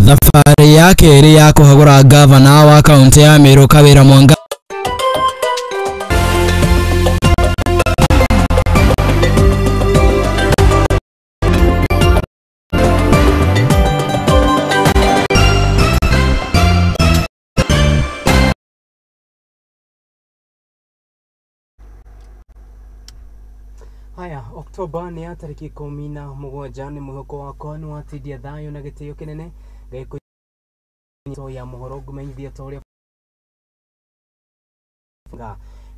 Thabarĩ ya kerĩ ya kũhagũra ngavana wa kaunti ya Meru Kawĩra Mwanga. Haya, Oktoba nĩ ya tarĩki 17 nĩ mwĩhoko wakwa nĩ watindia thayũ na gĩtĩo kĩnene Ngai kũnyito ya mohoro ngũmenyithia ta ũrĩa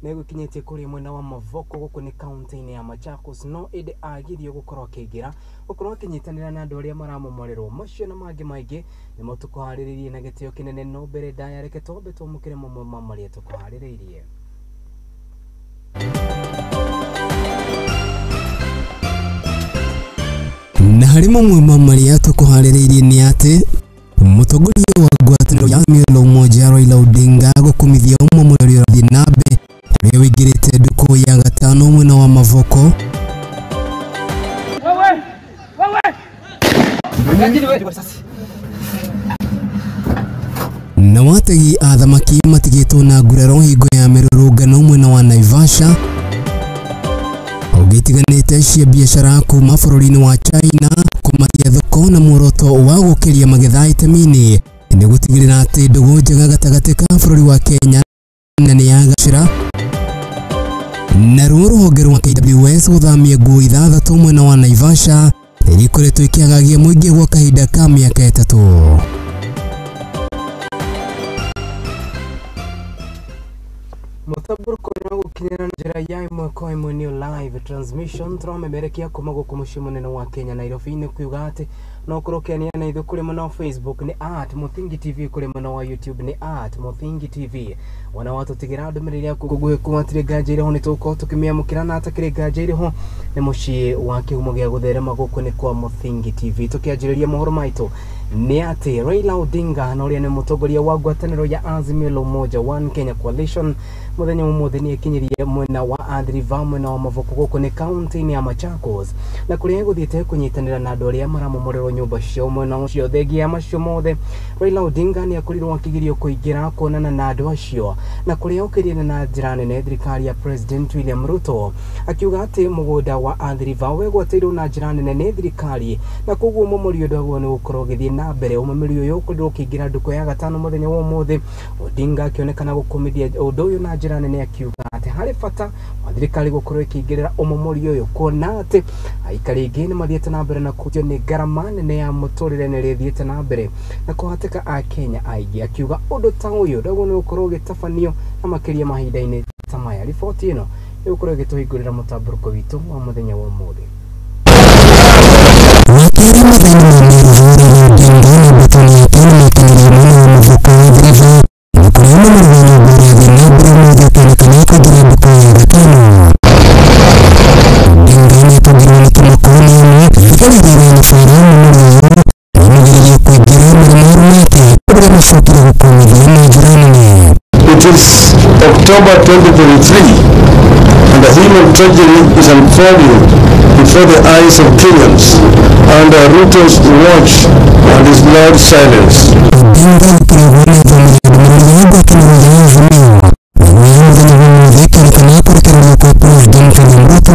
nĩgũkinyĩtie kũrĩa mwena wa Mavoko gũkũ nĩ kaunti-inĩ ya Machakos, no ĩndĩ agirio gũkorwo akĩingĩra gũkorwo akĩnyitanĩra na andũ arĩa maramomorerwo. Macio na mangĩ maingĩ nĩmo tũkũharĩrĩirie na gĩtĩo kĩnene, no mbere ndaya reke twambe twamũkĩre mamwe ma marĩa tũkũharĩrĩirie. Na harĩ mamwe ma marĩa tũkũharĩrĩirie nĩ atĩ mũtongoria wa ngwatanĩro ya Azimio la Umoja Raila Odinga gũkumithia ũmomori ũrĩa ũrathiĩ na mbere ũrĩa ũingĩrĩte ndukũ ya gatano mwena wa Mavoko. Na wategi a thamaki matigĩtwo na nguraro hingo ya mĩrũrũngano mwena wa Naivasha. Ũngĩtiganĩte cia biacara kuma bũrũri-inĩ wa China kũmatia thoko na muoroto wa gũkĩria magetha itemi-inĩ nĩ gũtigĩrĩra atĩ ndũgũ njega gatagatĩ ka bũrũri wa Kenya na nĩ yagacĩra. Naruo rũhonge rwa KWS gũthamia nguo 6 mwena wa Naivasha iria ikoretwo ikĩagagia mũingĩ gwa kahinda ka mĩaka 3. Mũtambũrũko no gũkinyĩra njĩra ya ĩmwe kwa ĩmwe nĩyo live transmission tũramemerekia kuma gũkũ mũciĩ mũnene wa Kenya Nairobi, nĩ kuuga atĩ no ũkorwo ũkĩania na ithuĩ kũrĩ mwena wa Facebook nĩ @Muthingi TV, kũrĩ mwena wa YouTube nĩ @Muthingi TV. Wona watũtigĩra ndũmĩrĩri yaku gũkuhĩ kuma hatirĩ nganja irĩho nĩ tũgũkorwo tũkĩmĩamũkĩra, na hatakĩrĩ nganja irĩho nĩ mũciĩ wa kĩhumo gĩa gũtherema gũkũ nĩ kwa Muthingi TV. Tũkĩanjĩrĩria mohoro maitũ nĩ atĩ Raila Odinga na ũrĩa nĩ mũtongoria wa ngwatanĩro ya Azimio la Umoja One Kenya Coalition mũthenya ũmũthĩ nĩ ekinyirie mwena wa Athi River mwena wa Mavoko gũkũ nĩ kaunti-inĩ ya Machakos, na kũrĩa egũthiĩte kũnyitanĩra na andũ arĩa maramomorerwo nyũmba ciao mwena ũcio. Thengia ya macio mothe, Raila Odinga nĩ akorirwo akĩgirio kũingĩra kuonana na andũ acio, na kũrĩa okĩrire na njĩra nene thirikari ya President William Ruto akiuga atĩ mũgũnda wa Athi River wegwatĩirwo na njĩra nene nĩ thirikari, na koguo ũmomori ũyũ ndwagĩrĩirwo nĩ gũkorwo ũgĩthiĩ na mbere. Ũmomori ũyũ ũkorirwo ũkĩingĩra ndukũ ya gatano mũthenya wa ũmũthĩ, Odinga akĩonekana gũkũmithia ũndũ ũyũ na njĩra nene akiuga atĩ harĩ bata wa thirikari gũkorwo ĩkĩingĩrĩra ũmomori ũyũ kuona atĩ aikari aingĩ nĩ mathiĩte na mbere na kũhutio nĩ ngarama nene ya mũtũrĩre na ĩrĩa ĩthiĩte na mbere na kũhatĩka akenya aingĩ, akiuga ũndũ ta ũyũ ndwagĩrĩirwo nĩ gũkorwo ũgĩtabanio na makĩria mahinda-inĩ ta maya. Riboti ĩno ĩgũkorwo ĩgĩtũhingũrĩra mũtambũrũko witũ wa mũthenya wa ũmũthĩ. Wakerĩ mathaa-inĩ ma mĩaraho Raila Odinga na mbũtũ yake nĩmakinyirie mwena wa Mavoko Athi River na kũrĩa ũmomori wa nyũmba ũrathiĩ na mbere ũmũthĩ ũkĩonekana kũingĩra ndukũ ya gatano. Odinga nĩatũngirwo nĩ kĩmako nĩ amwe thirikari ĩrĩa ĩna bara ũmomori ũyũ nĩmagiririo kũingĩra marĩ marũmĩte ũrĩa macokire gũkũmithia na njĩra nene. It is October 2023 and a human tragedy is unfolding before the eyes of Kenyans under Ruto's watch and his loud silence. Odinga gũkoragwo na athomeria ndũmĩrĩri ya ngwatanĩro ya Azimio nĩguo ya mũthenya wa ũmũthĩ ĩkĩonekana kũrekererio kwa President William Ruto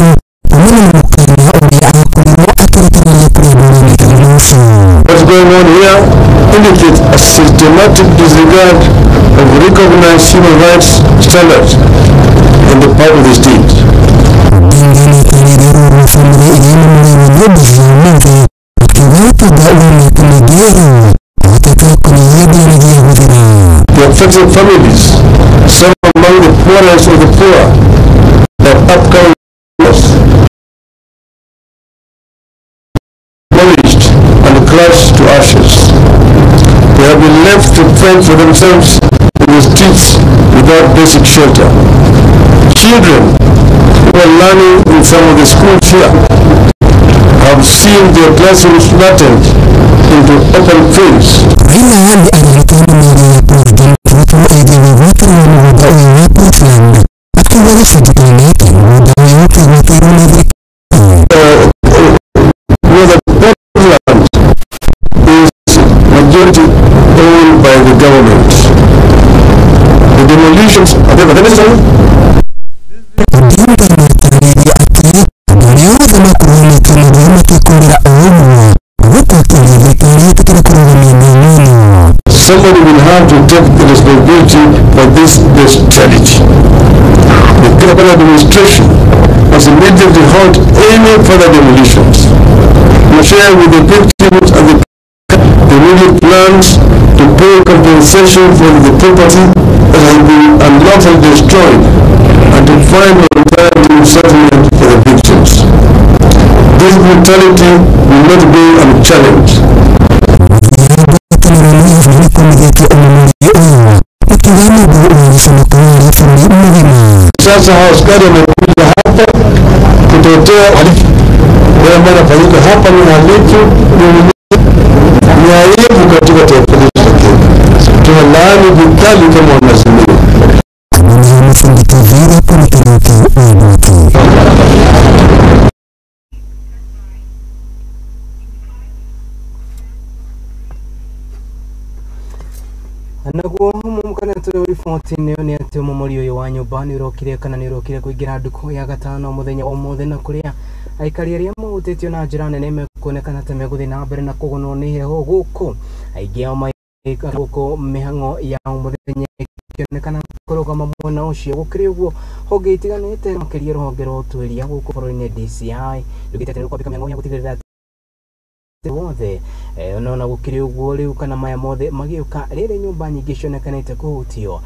kumana na mũkana ũrĩa akorirwo akĩrekereria kũrĩ andũ arĩa mekaga ũcio. What's going on here indicates a systematic disregard of recognized human rights standards on the part of the state. Odinga nĩatarĩirie ruo rwa bamĩrĩ iria ĩmomoreirwo nyũmba ciao ũmũthĩ akiuga ũtonga wa mĩaka mĩingĩ rĩu ũhotete kũnyihia nginyagia gũthira. The affected families, some among the poorest of the poor, have upcoming laws demolished and crushed to ashes. They have been left to fend for themselves in the streets without basic shelter. Children who are learning in some of the schools here have seen their classrooms flattened into open fields. Raila nĩ aregete na mĩario ya President Ruto ĩgiĩ wĩgwatĩro wa mũgũnda ũyũ wa Portland akiuga gĩcunjĩ kĩnene kĩa mũgũnda ũyũ kĩgwatĩirwo nĩ thirikari. Where the Portland is majority property owned by the government. The demolitions are they necessary? Somebody will have to take the responsibility for this bestiality. The government administration must immediately halt any further demolitions. We share with the victims and the immediate plans to pay compensation for the property that has been unlawfully destroyed and to find alternative settlement for the victims. This brutality will not go unchallenged. Sasa hao askari wamekuja hapa kutetea uhalifu. Wale ambao wanafanyika hapa ni uhalifu, ni aibu katika taifa letu la Kenya. Tunalaani vikali kama wanaazimio. Naguo mumukana turi riboti-inĩ ĩyo nĩ atĩ mũmori ũyũ wa nyũmba nĩ ũrokire kana nĩ ũrokire kũingĩra ndukũ ya gatano mũthenya ũmũthĩ na kũrĩa aikari arĩa mahutĩtio na njĩra nene mekuonekana ta megũthiĩ na mbere na kũgũnwo nĩ heho gũkũ aingĩ ao maikara gũkũ mĩhang'o ya mũthenya ĩkĩonekana kũrũgama mwena ũcio. Gũkĩrĩ ũguo honge itiganĩte makĩria rũhonge rwa ũtuĩria gũkũ bũrũri-inĩ DCI rugĩte atĩ nĩrũkwambĩka mĩhang'o ya gũtigĩrĩra wothe nona gukiri uguo riu kana maya mothe magiuka riri nyumba nyingi cionekanite kuhutio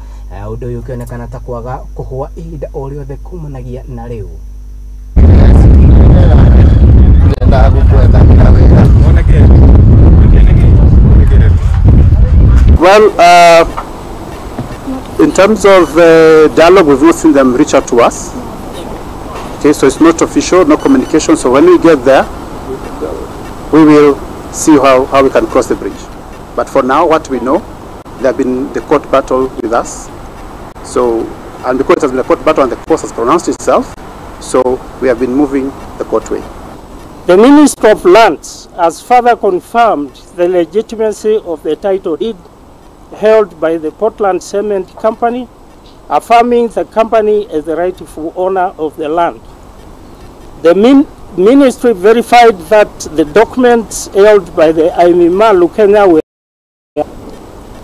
undu uyu ukionekana ta kwaga kuhwa ihinda o riothe kumanagia na riu. Well, in terms of dialogue, we've not seen them reach out to us. Okay, so it's not official, no communication. So when we get there, we will see how we can cross the bridge. But for now, what we know, there have been the court battle with us. So, and because it has been a court battle and the court has pronounced itself, so we have been moving the court way. The Minister of Lands has further confirmed the legitimacy of the title deed held by the Portland Cement Company, affirming the company as the rightful owner of the land. The ministry verified that the documents held by the Aimima Lukenya were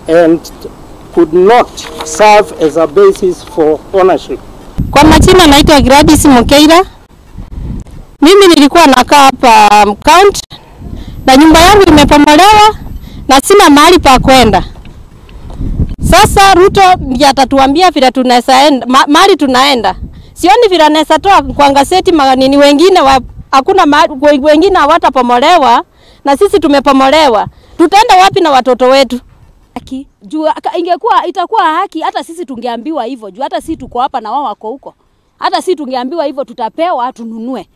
and could not serve as a basis for ownership. Kwa majina naitwa Gladys Mukeira. Mimi nilikuwa nakaa hapa county na nyumba yangu imepomolewa na sina mahali pa kwenda. Sasa Ruto ndiye atatuambia vile tunaweza enda, mahali tunaenda. Sioni vile anaweza toa kwa gazeti nini wengine hakuna wengine hawatapomolewa na sisi tumepomolewa. Tutaenda wapi na watoto wetu? Haki. Juu ingekuwa itakuwa haki hata sisi tungeambiwa hivyo. Juu hata sisi tuko hapa na wao wako huko. Hata sisi tungeambiwa hivyo tutapewa tununue.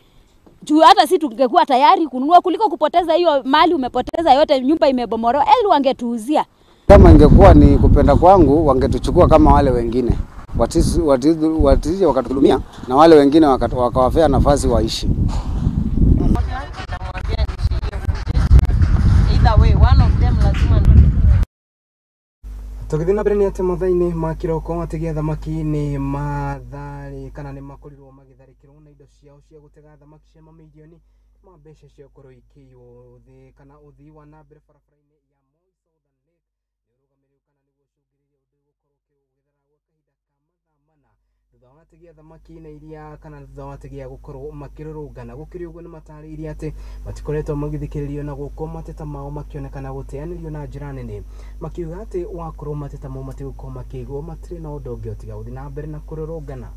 Juu hata sisi tungekuwa tayari kununua kuliko kupoteza hiyo mali umepoteza yote, nyumba imebomolewa. Eli wangetuuzia. Kama ingekuwa ni kupenda kwangu wangetuchukua kama wale wengine. Watisi wakatudumia na wale wengine wakawafea nafasi waishi. Tũgĩthiĩ na mbere nĩ atĩ mathaa-inĩ ma kĩroko ategi a thamaki nĩ mathari kana nĩ makorirwo magĩtharĩkĩrwo na indo ciao cia gũtega thamaki cia mamirioni ma mbeca ciakorwo ikĩiywo thĩ kana ũthii wa na mbere barabara-inĩ ya Moi Southern Lake nĩ ũrũgamĩrĩru kana nĩguo ũcũngĩrĩrie ũndũ ũyũ gũkorwo ũgĩthara gwa kahinda ka mathaa mana thutha wa ategi a thamaki na iria kana thutha wa ategi a gũkorwo makĩrũrũngana. Gũkĩrĩ ũguo nĩ matarĩirie atĩ matikoretwo magĩthikĩrĩrio na gũkũ mateta mao makĩonekana gũteanĩrio na njĩra nene, makiuga atĩ wakorwo mateta mau matigũkorwo makĩiguo matirĩ na ũndũ ũngĩ tiga gũthiĩ na mbere na kũrũrũngana.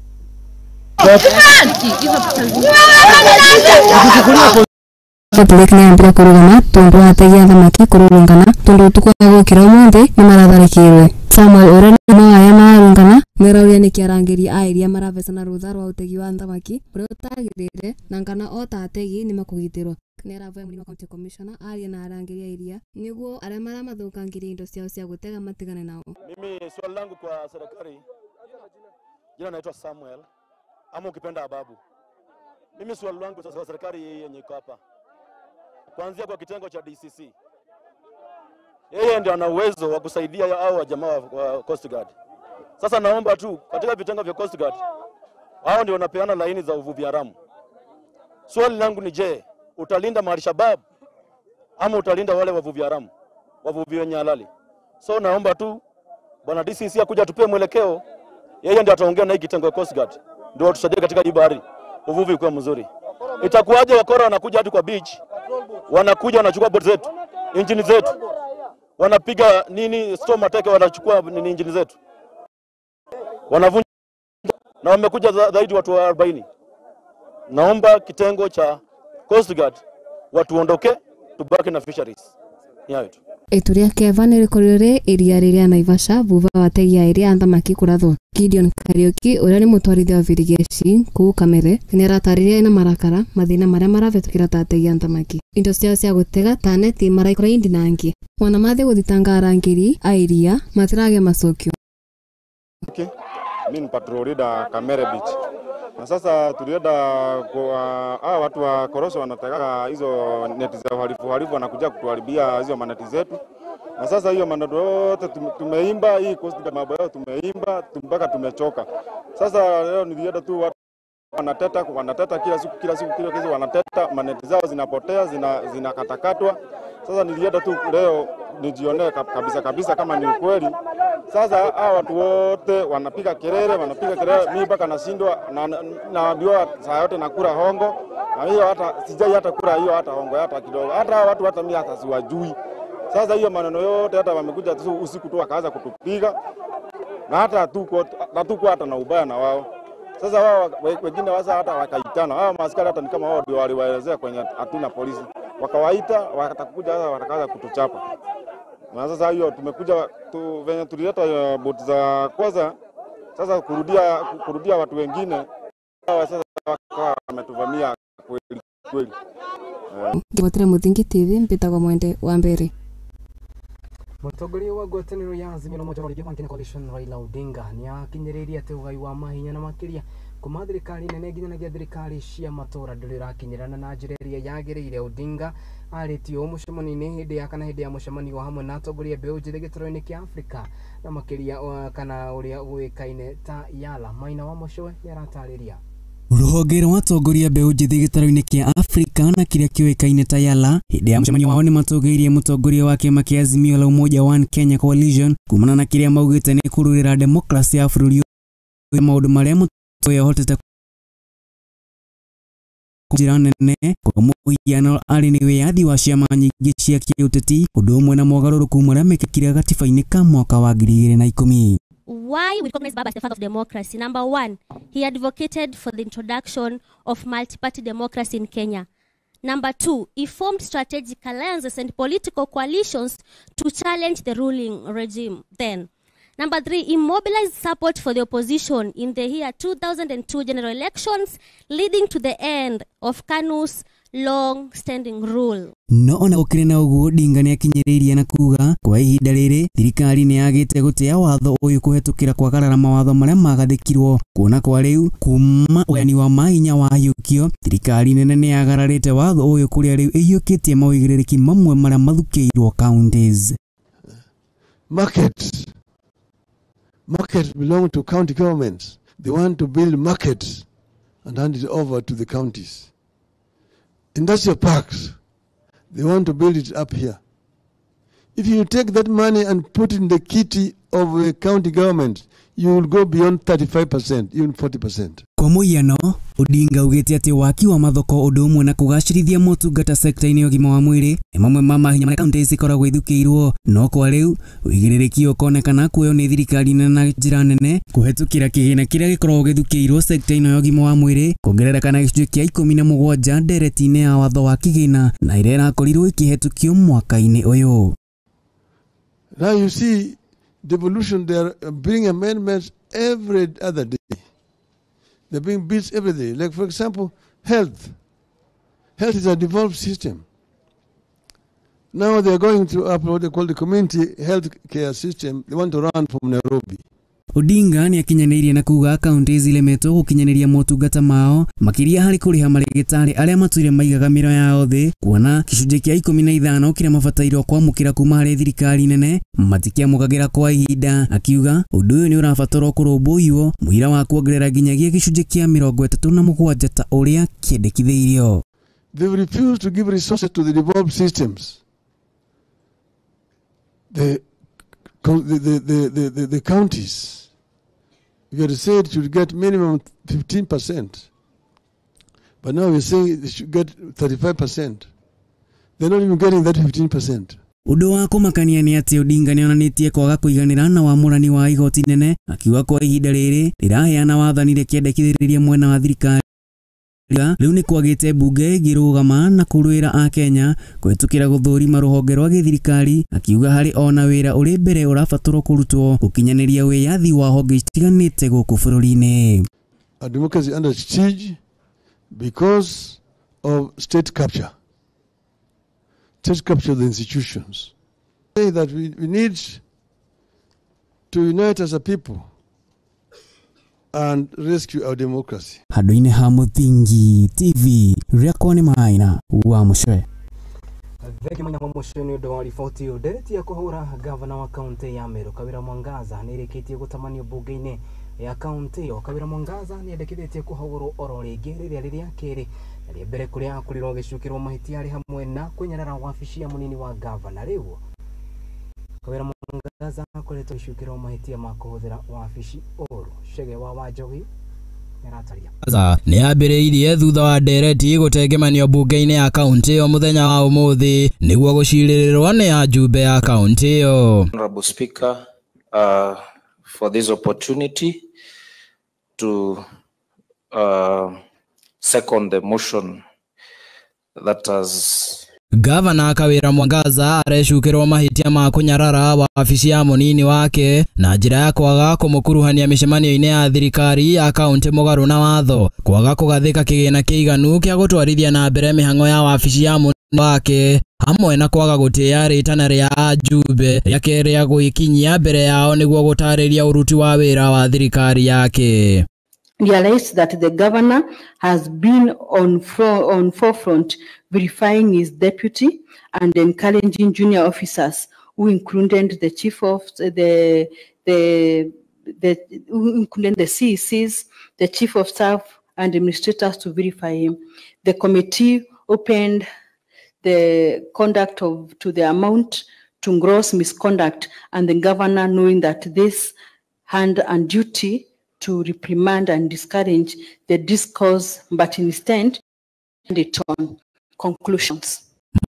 Lake nĩyambire kũrũgama tondũ wa ategi a thamaki kũrũrũngana tondũ ũtukũ wa gũkĩra ũmũthĩ nĩmaratharĩkĩirwe. Samuel Ore nĩ ũmwe wa arĩa mararũngana nĩarauria nĩkĩ arangĩri a iria maravecana rũtha rwa ũtegi wa thamaki ũrĩa ũtagĩrĩire na kana o ta ategi nĩmakũgitĩrwo. Nĩaravoya mũnini wa county commissioner arie na arangĩri a iria nĩguo arĩa maramathũkangĩria indo ciao cia gũtega matigane nao. Mimi swali langu kwa serikali, jina naitwa Samuel ama ukipenda Ababu. Mimi swali langu kwa serikali yenye iko hapa, kuanzia kwa kitengo cha DCC, Yeye ndio ana uwezo wa kusaidia hao jamaa wa Coast Guard. Sasa naomba tu katika vitengo vya Coast Guard, hao ndio wanapeana laini za uvuvi haramu. Swali langu ni je, utalinda Al-Shabaab ama utalinda wale wavuvi haramu, wavuvi wenye halali? So naomba tu bwana DCC akuja tupee mwelekeo. Yeye ndio ataongea na hii kitengo ya Coast Guard, ndio watusaidie katika hii bahari uvuvi ukiwa mzuri. Itakuwaje wakora wanakuja hadi kwa beach, wanakuja wanachukua boat zetu, engine zetu, wanapiga nini storm attack, wanachukua nini engine zetu, wanavunja, na wamekuja zaidi watu 40. Naomba kitengo cha Coast Guard watuondoke, tubaki na fisheries. Ni hayo tu. Itu rĩa keva nĩ rĩkorirwo rĩ iria rĩrĩa Naivasha thutha wa ategi a iria a thamaki kũrathwo. Gideon Kariuki ũrĩa nĩ mũtwarithia wa birigeci kũu Kamere nĩaratarĩria ena marakara mathĩna marĩa marahetũkĩra ta ategi a thamaki. Indo ciao cia gũtega ta neti maraikora indinangie. Ona mathiĩ gũthitanga arangĩri a iria matiragĩa macokio. Okay. Mimi ni patrol leader Kamere Beach. Na sasa tulienda kwa watu wa korosho wanataka hizo neti za uhalifu wanakuja kutuharibia hizo maneti zetu. Na sasa hiyo maneti yote tumeimba hii Coast Guard mambo yao tumeimba mpaka tumechoka. Sasa leo nilienda tu watu wanateta kila siku wanateta, maneti zao zinapotea, zinakatakatwa. Sasa nilienda tu leo nijionee kabisa kama ni ukweli. Sasa hawa watu wote wanapiga kelele, mimi mpaka nashindwa naambiwa saa yote nakula hongo. Na hiyo hata sijai hata kula hiyo hata hongo hata kidogo. Hata watu hata mimi hata siwajui. Sasa hiyo maneno yote hata wamekuja tu usiku tu wakaanza kutupiga. Na hata hatuko hata na ubaya na wao. Sasa wao wengine wasa hata wakaitana. Hao maaskari hata ni kama wao ndio waliwaelezea kwenye hatuna polisi. Wakawaita watakuja sasa watakaanza kutuchapa. Na sasa hiyo tumekuja venye tulileta boti za kwanza, sasa kurudia watu wengine hawa sasa wakawa wametuvamia kweli kweli. Ngibotera Muthingi TV mpitagwo Mwende wa Mbere. Mũtongoria wa ngwatanĩro ya Azimio la Umoja wa Kenya Coalition Raila Odinga nĩakinyĩrĩirie atĩ ũgai wa mahinya na makĩria kuma thirikari nene nginyanagia thirikari cia matũra ndũrĩ ũrakinyĩrana na njĩra ĩrĩa yagĩrĩire. Odinga arĩtie ũũ mũcemanio-inĩ hĩndĩ ya kana hĩndĩ ya mũcemanio wa hamwe na atongoria mbeũ njĩthĩ gĩtarũ-inĩ kĩa Afrika na makĩria kana ũrĩa ũĩkaine ta Yala. Maina wa Mũcũwe nĩaratarĩria. Rũhonge rwa atongoria mbeũ njĩthĩ gĩtarũ-inĩ kĩa Afrika na kĩrĩa kĩũĩkaine ta Yala hĩndĩ ya mũcemanio wao nĩmatũgĩirie mũtongoria wa kĩama kĩa Azimio la Umoja One Kenya Coalition kumana na kĩrĩa maugĩte nĩ kũrũĩrĩra demokrasi ya bũrũri ũyũ, maũndũ marĩa mũtongoria ahotete njĩra nene kwa mũhiano arĩ nĩ wĩyathi wa ciama nyingĩ cia kĩũteti ũndũ ũmwe na mogarũrũku marĩa mekĩkire gatiba-inĩ ka mwaka wa 2010. Why we recognize Baba as the father of democracy? Number one, he advocated for the introduction of multi-party democracy in Kenya. Number two, he formed strategic alliances and political coalitions to challenge the ruling regime then. Number three, he mobilized support for the opposition in the year 2002 general elections, leading to the end of KANU's long-standing rule. No ona gũkĩrĩ na ũguo Odinga nĩakinyĩrĩirie na kuga kwa ihinda rĩrĩ thirikari nĩyagĩte gũtĩa watho ũyũ kũhetũkĩra kwagarara mawatho marĩa magathĩkirwo kuona kwa rĩu kuma ũgayani wa mahinya wahiũkio thirikari nene nĩyagararĩte watho ũyũ kũrĩa rĩu ĩhiũkĩtie mawĩigĩrĩrĩki mamwe marĩa mathukĩirwo counties. Markets. Markets belong to county governments. They want to build markets and hand it over to the counties. Industrial parks, they want to build it up here. If you take that money and put in the kitty of a county government, you will go beyond 35%, even 40%. Kwa mũhiano, Odinga augĩte atĩ waki wa mathoko ũndũ ũmwe na kũgacĩrithia motungata sekta-inĩ ya ũgima wa mwĩrĩ nĩ mamwe ma mahinya marĩa kaunti cikoragwo ithukĩirwo, no kwa rĩu ũigĩrĩrĩki ũkonekana kuoywo nĩ thirikari nene na njĩra nene kũhetũkĩra kĩgĩna kĩrĩa gĩkoragwo gĩthukĩirwo sekta-inĩ ya ũgima wa mwĩrĩ kuongerereka na gĩcunjĩ kĩa 17 ndereti-inĩ ya watho wa kĩgĩna na ĩrĩa ĩrakorirwo ĩkĩhetũkio mwaka-inĩ ũyũ. Now you see devolution, they are bringing amendments every other day. They bring bills every day. Like, for example, health. Health is a devolved system. Now they are going to up what they call the community health care system. They want to run from Nairobi. Odinga nĩ akinyanĩirie na kuga kaunti zilemetwo gũkinyanĩria motungata mao makĩria harĩ kũrĩha marĩgĩtarĩ arĩa matũire maigaga mĩro yao thĩ kuona gĩcunjĩ kĩa 15 kĩrĩa mabatairwo kwamũkĩra kuma harĩ thirikari nene matikĩamũkagĩra kwa ihinda. Akiuga ũndũ ũyũ nĩ ũrabatarwo kũrũmbũiyo mũira wa kuongerera nginyagia gĩcunjĩ kĩa 37 ta ũrĩa kĩendekithĩirio. They refuse to give resources to the devolved systems. The counties, we had said should get minimum 15%, but now we're saying they should get 35%. They're not even getting that 15%. Ũndũ wa kũmakania nĩ atĩ Odinga nĩonanĩtie kwaga kũiganĩra na wamũrani wa igoti nene, akiuga kwa ihinda rĩrĩ rĩraheana wathani rĩkĩendekithĩrĩria mwena wa thirikari. Rĩu nĩ kwagĩte mbunge ĩngĩrũgama na kũrũĩra akenya kũhĩtũkĩra gũthũrima rũhonge rwa gĩthirikari, akiuga harĩ ona wĩra ũrĩ mbere ũrabatarwo kũrutwo gũkinyanĩria wĩyathi wa honge itiganĩte gũkũ bũrũri-inĩ. A democracy under siege because of state capture. State capture of the institutions. Say that we need to unite as a people and rescue our democracy. Handũ-inĩ ha Mũthingi TV, rĩakwa nĩ Maina wa Mũcwe. Thengio Maina wa Mũcwe nĩ ũndũ wa riboti ĩyo. Ndereti ya kũhũra gavana wa kaunti ya Meru Kawira Mwangaza nĩ ĩrĩkĩtie gũtamanio mbunge-inĩ ya kaunti ĩyo. Kawira Mwangaza nĩ endekithĩtie kũhũrwo oro rĩngĩ rĩrĩa rĩrĩa kerĩ na rĩa mbere kũrĩa akorirwo agĩcukĩrwo mahĩtia arĩ hamwe na kũnyarara wabici ya mũnini wa gavana. Rĩu Kawira Mwangaza akoretwo agĩcukĩrwo mahĩtia ma kũhũthĩra wabici ũru. Chege wa Wanjohi nĩ yambĩrĩirie thutha wa ndereti gũtengemanio mbunge-inĩ ya kaunti ĩyo mũthenya wa ũmũthĩ nĩguo gũcirĩrĩrwo nĩ ajumbe ya kaunti ĩyo. Honorable Speaker, for this opportunity to second the motion that has Gavana Kawira Mwangaza arecukĩrwo mahĩtia ma kũnyarara wabici ya mũnini wake na njĩra ya kwaga kũmũkuruhania mĩcemanio-inĩ ya thirikari ya kaunti mũgarũ na watho, kwaga kũgathĩka kĩgĩna kĩiganu kĩa gũtwarithia na mbere mĩhang'o ya wabici ya mũnini wake hamwe na kwaga gũtĩĩa rĩtana rĩa ajumbe rĩake rĩa gwĩkinyia mbere yao nĩguo gũtarĩria ũruti wa wĩra wa thirikari yake. Realized that the governor has been on forefront verifying his deputy and encouraging junior officers who included the chief of the who included the CECs, the chief of staff and administrators to verify him. The committee opened the conduct of to the amount to gross misconduct, and the governor, knowing that this hand and duty to reprimand and discourage the discourse, but instead it on conclusions.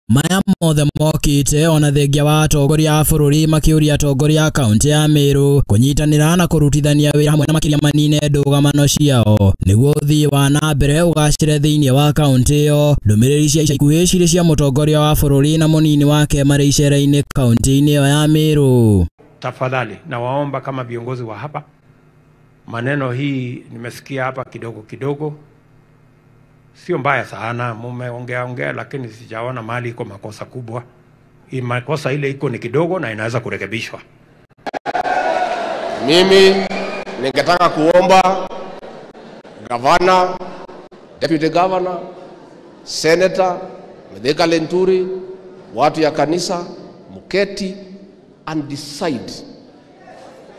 Maya mothe mokite ona thengia wa atongoria a bũrũri makĩũria atongoria a kaunti ya Meru kũnyitanĩra na kũrutithania wĩra hamwe na makĩria manine ndũgamano ciao nĩguo ũthii wa na mbere ũgacĩre thĩinĩ wa kaunti ĩyo. Ndũmĩrĩri cia ica ikuhĩ cirĩ cia mũtongoria wa bũrũri na mũnini wake marĩ icera-inĩ kaunti-inĩ ĩyo ya Meru. Tafadhali nawaomba kama viongozi wa hapa, maneno hii nimesikia hapa kidogo kidogo, sio mbaya sana, mumeongea ongea, lakini sijaona mahali iko makosa kubwa. Hii makosa ile iko ni kidogo na inaweza kurekebishwa. Mimi ningetaka kuomba governor, deputy governor, senator, Mithika Linturi, watu ya kanisa, muketi and decide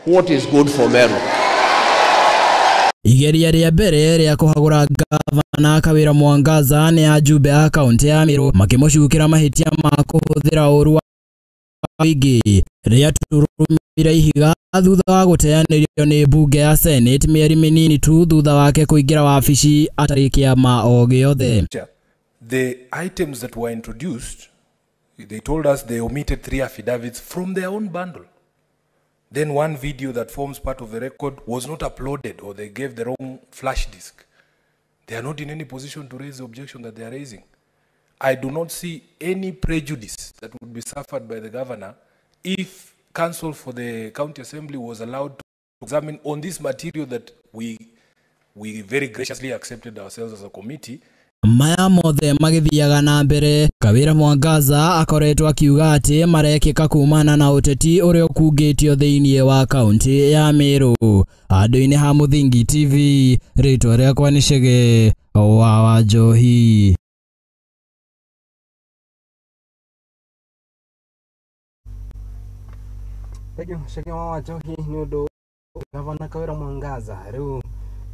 what is good for Meru. Igeria rĩa mbere rĩa kũhagũra gavana Kawira Mwangaza nĩ ajumbe a kaunti ya Meru makĩmũcukĩra mahĩtia ma kũhũthĩra ũũru wa mũingĩ rĩaturumire ihiga thutha wa gũteanĩrio nĩ mbunge ya Senate mĩeri mĩnini tu thutha wake kũingĩra wabici atarĩ kĩama o gĩothe. The items that were introduced, they told us they omitted 3 affidavits from their own bundle. Then one video that forms part of the record was not uploaded, or they gave the wrong flash disk. They are not in any position to raise the objection that they are raising. I do not see any prejudice that would be suffered by the governor if counsel for the county assembly was allowed to examine on this material that we very graciously accepted ourselves as a committee. Maya mothe magĩthiaga na mbere, Kawira Mwangaza akoretwo akiuga atĩ marekĩka kumana na ũteti ũrĩa ũkungĩtio thĩinĩ wa kaunti ya Meru. Handũ-inĩ ha Mũthingi TV, rĩtwa rĩakwa nĩ Chege wa Wanjohi. Thank you Chege wa Wanjohi nĩ ũndũ Gavana Kawira Mwangaza rĩu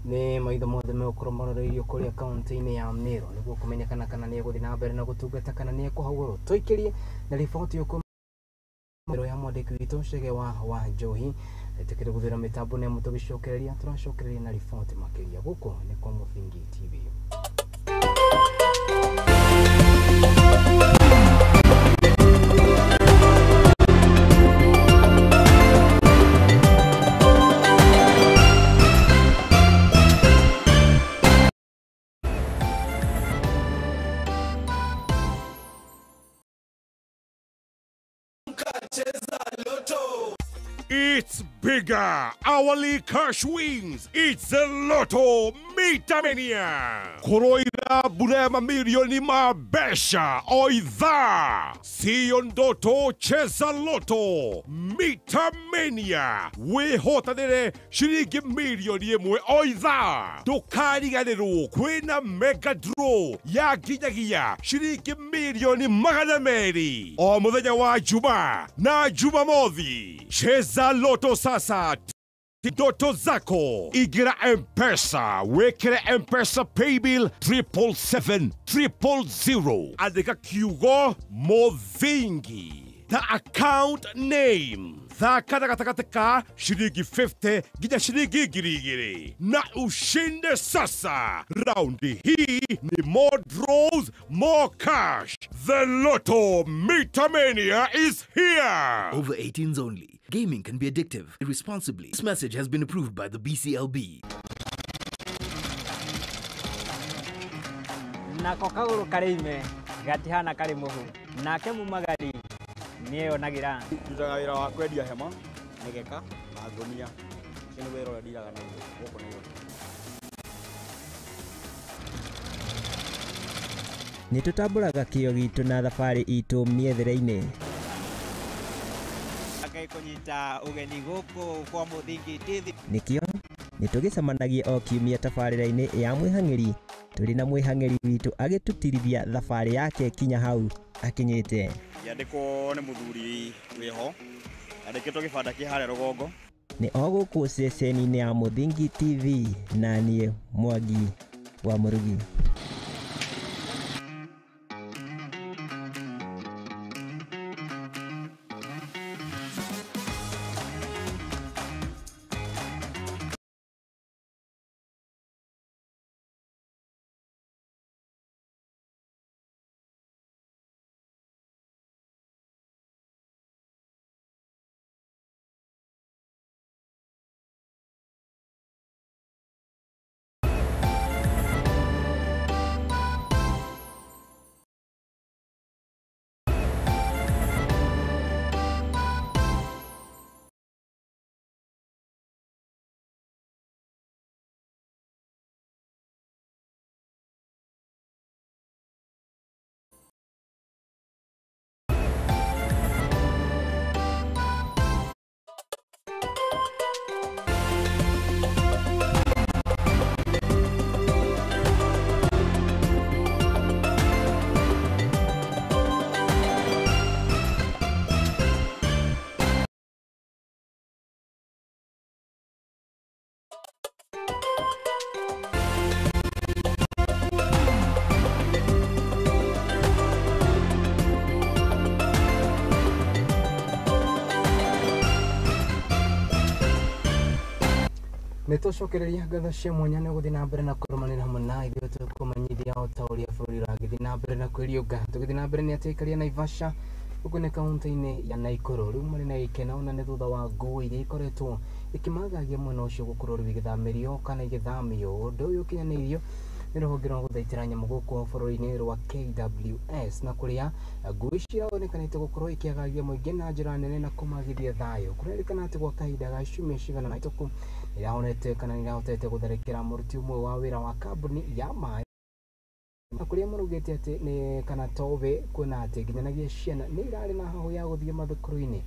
nĩ maitho mothe megũkorwo maroreirio kũrĩa kaunti-inĩ ya Meru nĩguo kũmenyekana kana nĩ egũthiĩ na mbere na gũtungata kana nĩ ekũhagũrwo. Tũikĩrie na riboti ũkũ ya mwandĩki witũ Chege wa Wanjohi ĩtĩkĩre gũthira mĩtambo nĩ mũtũgĩcokereria tũracokereria na riboti makĩria. Gũkũ nĩ kwa Mũthingi TV. It's bigger. Hourly cash wins. It's the Lotto Meter Mania. Koroira mbura mamilioni mabesha oitha. Siyo ndoto, cheza Lotto Meter Mania. Wĩhotanĩre ciringi milioni 1 oitha. Ndũkariganĩrwo kwĩna mega draw ya nginyagia ciringi milioni 200 o mũthenya wa Juma na Jumamothi. Cheza Lotto sasa, ndoto zako. Igira M-Pesa, wekere M-Pesa paybill 777 000. Andika kiugo Muthingi, the account name. Thaka gatagatĩ ka shilingi 50 nginya shilingi 2,000 na ushinde sasa. Raundi hii ni more draws, more cash. The Lotto Meter Mania is here. Over 18s only. Gaming can be addictive. Irresponsibly. This message has been approved by the BCLB. Nako kagũrũ karĩ ime gatihana karĩ mũhu nake mumagari nĩeyonagira. Ndutaga wĩra wa kwendia hema, mĩgeka na ngũnia. Ũcio nĩ wĩra ũrĩa ndiraga naguo gũkũ Nairobi. Nĩ tũtambũraga kĩo gitũ na thabarĩ itũ mĩethere-inĩ. Kũnyita ũgeni gũkũ kwa Mũthingi TV. Nĩkĩo nĩtũgĩcemanagia o kiumia tabarĩra-inĩ ya mwĩhang'ĩri tũrĩ na mwĩhang'ĩri witũ agĩtũtirithia thabarĩ yake kinya hau akinyĩte. Yandĩkwo nĩ mũthuri wĩho andĩkĩtwo gĩbanda kĩ harĩa rũgongo. Nĩ o gũkũ ceceni-inĩ ya Mũthingi TV na niĩ Mwangi wa Mũrugi. Nĩtũcokereria ngatho cia mwanya nĩ gũthiĩ na mbere na kũrũmanĩra hamwe na ithuĩ tũkũmenyithia o ta ũrĩa bũrũri ũragĩthiĩ na mbere na kwĩriũnga. Tũgĩthiĩ na mbere nĩ atĩ aikari a Naivasha gũkũ nĩ kaunti-inĩ ya Naikuru rĩu marĩ na gĩkeno na nĩ thutha wa ngũĩ iria ikoretwo ikĩmagagia mwena ũcio gũkorwo rĩu igĩthamĩrio kana igĩthamio. Ũndũ ũyũ ũkinyanĩirio nĩ rũhonge rwa gũthaitĩra nyamũ gũkũ bũrũri-inĩ rwa KWS na kũrĩa ngũĩ cironekanĩte gũkorwo ikĩagagia mũingĩ na njĩra nene na kũmagithia thayũ. Kũrerĩkana atĩ gwa kahinda ga ciumia cigana ũna hĩtũku nĩirahonete kana nĩirahotete gũtharĩkĩra mũruti ũmwe wa wĩra wa kambuni ya maĩ Na kũrĩa marugĩte atĩ nĩ kana tobe kuona atĩ nginyanagia ciana nĩ irarĩ na hahũ ya gũthiĩ mathukuru-inĩ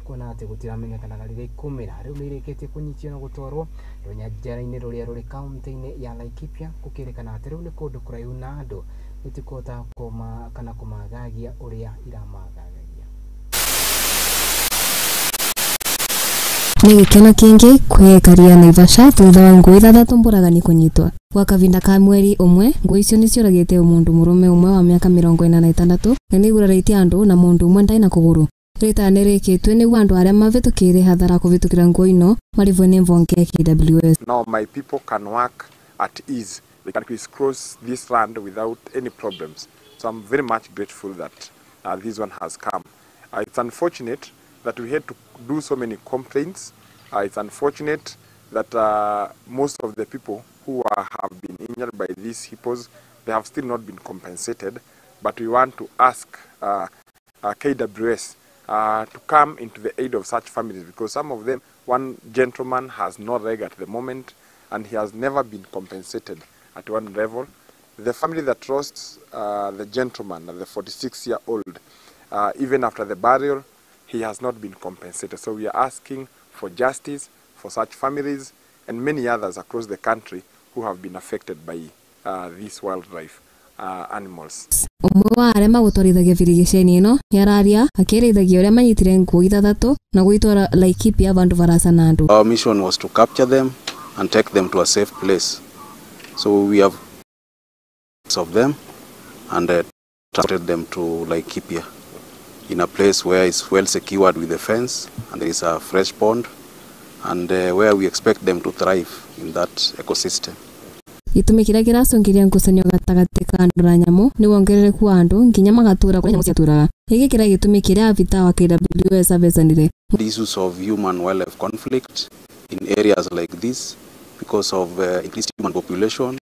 kuona atĩ gũtiramenyekanaga rĩrĩa ikumĩra. Rĩu nĩ irĩkĩtie kũnyitio na gũtwarwo rũnyanjara-inĩ rũrĩa rũrĩ kaunti-inĩ ya Laikipia, gũkĩrĩkana atĩ rĩu nĩ kũndũ kũraihu na andũ gũtikũhota kũma kana kũmagagia ũrĩa iramagagia. Nĩ gĩkeno kĩingĩ kwĩkaria Naivasha thutha wa ngũi ithathatũ mbũragani kũnyitwo. Gwa kahinda ka mweri ũmwe, ngũi icio nĩciũragĩte mũndũ mũrũme ũmwe wa mĩaka 46 na nĩigurarĩtie andũ na mũndũ ũmwe ndarĩ na kũgũrũ. Rĩta nĩrĩkĩtwe nĩguo andũ arĩa mavĩtũkĩire hathara kũvĩtũkĩra ngũi ino marĩhwo nĩ mvonge ya KWS. Now my people can work at ease. They can crisscross this land without any problems. So I'm very much grateful that this one has come. It's unfortunate that we had to do so many complaints. It's unfortunate that most of the people who have been injured by these hippos, they have still not been compensated. But we want to ask KWS to come into the aid of such families, because some of them, one gentleman has no leg at the moment and he has never been compensated at one level. The family that lost the gentleman, the 46-year-old, even after the burial, he has not been compensated. So we are asking for justice for such families and many others across the country who have been affected by these wildlife animals. Ũmwe wa arĩa magũtwarithagia birigiceni ĩno nĩararia akĩĩrithagia ũrĩa manyitire ngũi ithathatũ na gũitwara Laikipia vandũ barasa na andũ. Our mission was to capture them and take them to a safe place. So we have of them and transported them to Laikipia in a place where it's well secured with a fence and there is a fresh pond and where we expect them to thrive in that ecosystem. Gĩtũmi kĩrĩa kĩracũngĩrĩria ngucanio gatagatĩ ka andũ na nyamũ nĩ wongerereku wa andũ nginya magatũra kũrĩa nyamũ ciatũraga. Gĩkĩ kĩrĩa gĩtũmi kĩrĩa abithaa wa KWS abecanire. The issues of human wildlife conflict in areas like this because of increased human population.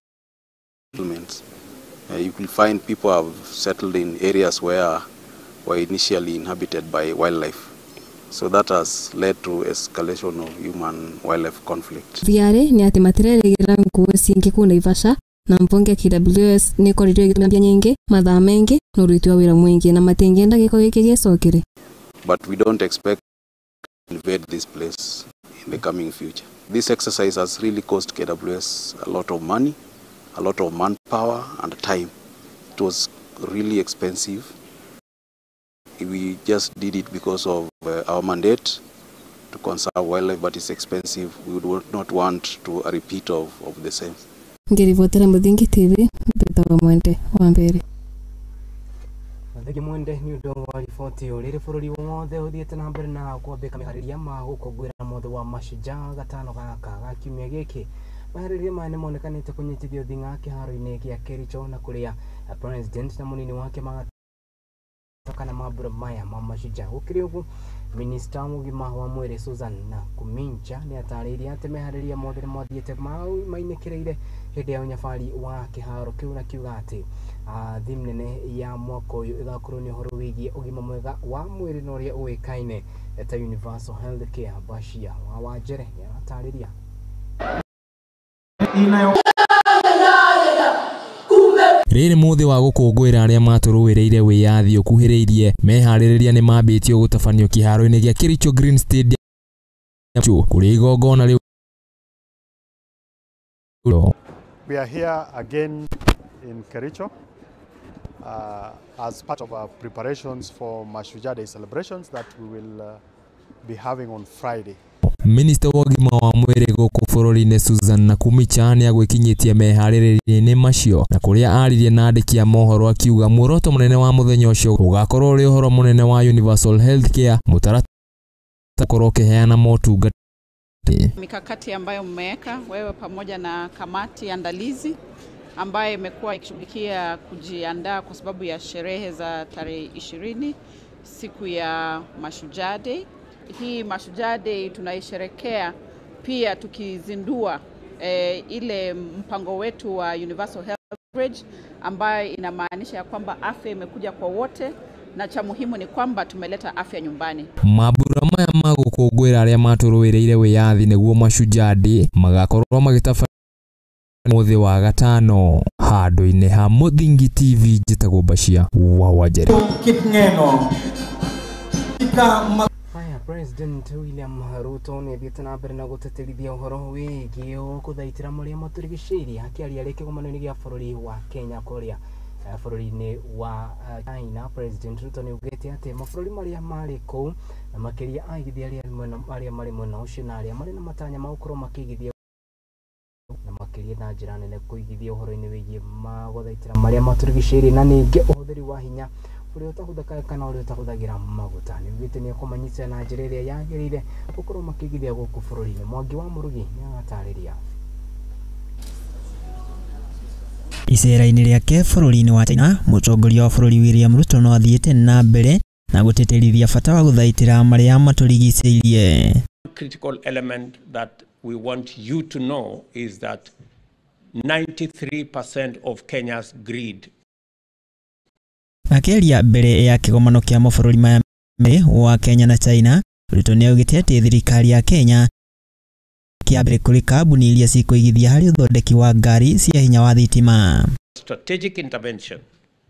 You will find people have settled in areas where were initially inhabited by wildlife. So that has led to escalation of human wildlife conflict. Thiarĩ nĩ atĩ matirerĩgĩrĩra nguo cingĩ kũu Naivasha na mbunge KWS nĩ ĩkorirwo ĩgĩtũmĩra mbia nyingĩ mathaa maingĩ na ũruti wa wĩra mũingĩ na matingĩenda gĩko gĩkĩ gĩcokere. But we don't expect to invade this place in the coming future. This exercise has really cost KWS a lot of money, a lot of manpower and time. It was really expensive. We just did it because of our mandate to conserve wildlife, but it's expensive. We would not want to a repeat of the same. Ngĩribotera Mũthingi TV, mbĩtagwo Mwende wa Mbere. Mũthingi Mwende nĩ ũndũ wa riboti rĩrĩ bũrũri wothe ũthiĩte na mbere na kwambĩka meharĩria ma gũkũngũĩra mũthĩ wa Mashujaa gatano gaka ga kiumia gĩkĩ. Meharĩria maya nĩ monekanĩte kũnyitithio thing'a kĩharo-inĩ gĩa Kericho na kũrĩa president na mũnini wake magatokana mambura maya ma Mashujaa. Gũkĩrĩ ũguo, minista wa ũgima wa mwĩrĩ Susan Nakhumicha nĩ atarĩirie atĩ meharĩria mothe nĩ mathiĩte mainĩkĩrĩire hĩndĩ ya ũnyabari wa kĩharo kĩu na kiuga atĩ theme nene ya mwaka ũyũ ĩgakorwo nĩ ũhoro wĩgiĩ ũgima mwega wa mwĩrĩ na ũrĩa ũĩkaine ta universal health care. Bashir wa Wanjere nĩ aratarĩria. Rĩrĩ mũthĩ wa gũkũngũĩra arĩa matũrũĩrĩire wĩyathi ũkuhĩrĩirie meharĩrĩria nĩ mambĩtio gũtabanio kĩharo-inĩ gĩa Kericho Green Stadium kũrĩa igongona rĩu. We are here again in Kericho as part of our preparations for Mashujaa Day celebrations that we will be having on Friday. Minista wa ũgima wa mwĩrĩ gũkũ bũrũri-inĩ Susan Nakhumicha nĩagwĩkinyĩtie meharĩrĩria-inĩ macio na kũrĩa aririe na andĩki a mohoro akiuga muoroto mũnene wa mũthenya ũcio ũgakorwo ũrĩ ũhoro mũnene wa universal health care mũtaratara ũkorwo ũkĩheana motungata. Mikakati ambayo mmeweka wewe pamoja na kamati andalizi ambayo imekuwa ikishughulikia kujiandaa kwa sababu ya sherehe za tarehe 20 siku ya Mashujaa Day. Hii Mashujaa Day tunaisherekea pia tukizindua ile mpango wetu wa Universal Health Coverage ambayo inamaanisha ya kwamba afya imekuja kwa wote na cha muhimu ni kwamba tumeleta afya nyumbani. Mambura maya ma gũkũngũĩra arĩa matũrũĩrĩire wĩyathi nĩguo Mashujaa Day magakorwo magĩtabanio Mũthĩ wa gatano handũ-inĩ ha Mũthingi TV njĩtagwo Bashia wa Wanjere. Haya, President William Ruto nĩ athiĩte na mbere na gũtĩtĩrithia ũhoro wĩgiĩ kũthaitĩra marĩa matũrigicĩirie akĩaria arĩ kĩgomano-inĩ gĩa bũrũri wa Kenya kũrĩa bũrũri-inĩ wa China. President Ruto nĩ augĩte atĩ mabũrũri marĩa marĩ kũu na makĩria aigithia arĩa marĩ mwena ũcio na arĩa marĩ na matanya ma gũkorwo makĩigithia na makĩria na njĩra nene kũigithia ũhoro-inĩ wĩgiĩ gũthaitĩra marĩa matũrigicĩirie na ningĩ ũhũthĩri wa hinya ũrĩa ũtahũthĩkaga kana ũrĩa ũtahũthagĩra maguta. Nĩ augĩte nĩ ekũmanyitĩra na njĩra ĩrĩa yagĩrĩire gũkorwo makĩigithia gũkũ bũrũri-inĩ. Mwangi wa Mũrugi nĩ aratarĩria. Icera-inĩ rĩake bũrũri-inĩ wa China, mũtongoria wa bũrũri William Ruto no athiĩte na mbere na gũtĩtĩrithia bata wa gũthaitĩra marĩa matũrigicĩirie. Critical element that we want you to know is that 93% of Kenya's grid. Akĩaria mbere ya kĩgomano kĩa mabũrũri maya merĩ wa Kenya na China, Ruto nĩaugĩte atĩ thirikari ya Kenya kĩa mbere kũrĩ kambuni iria cikũigithia harĩ ũthondeki wa ngari cia hinya wa thitima. Strategic intervention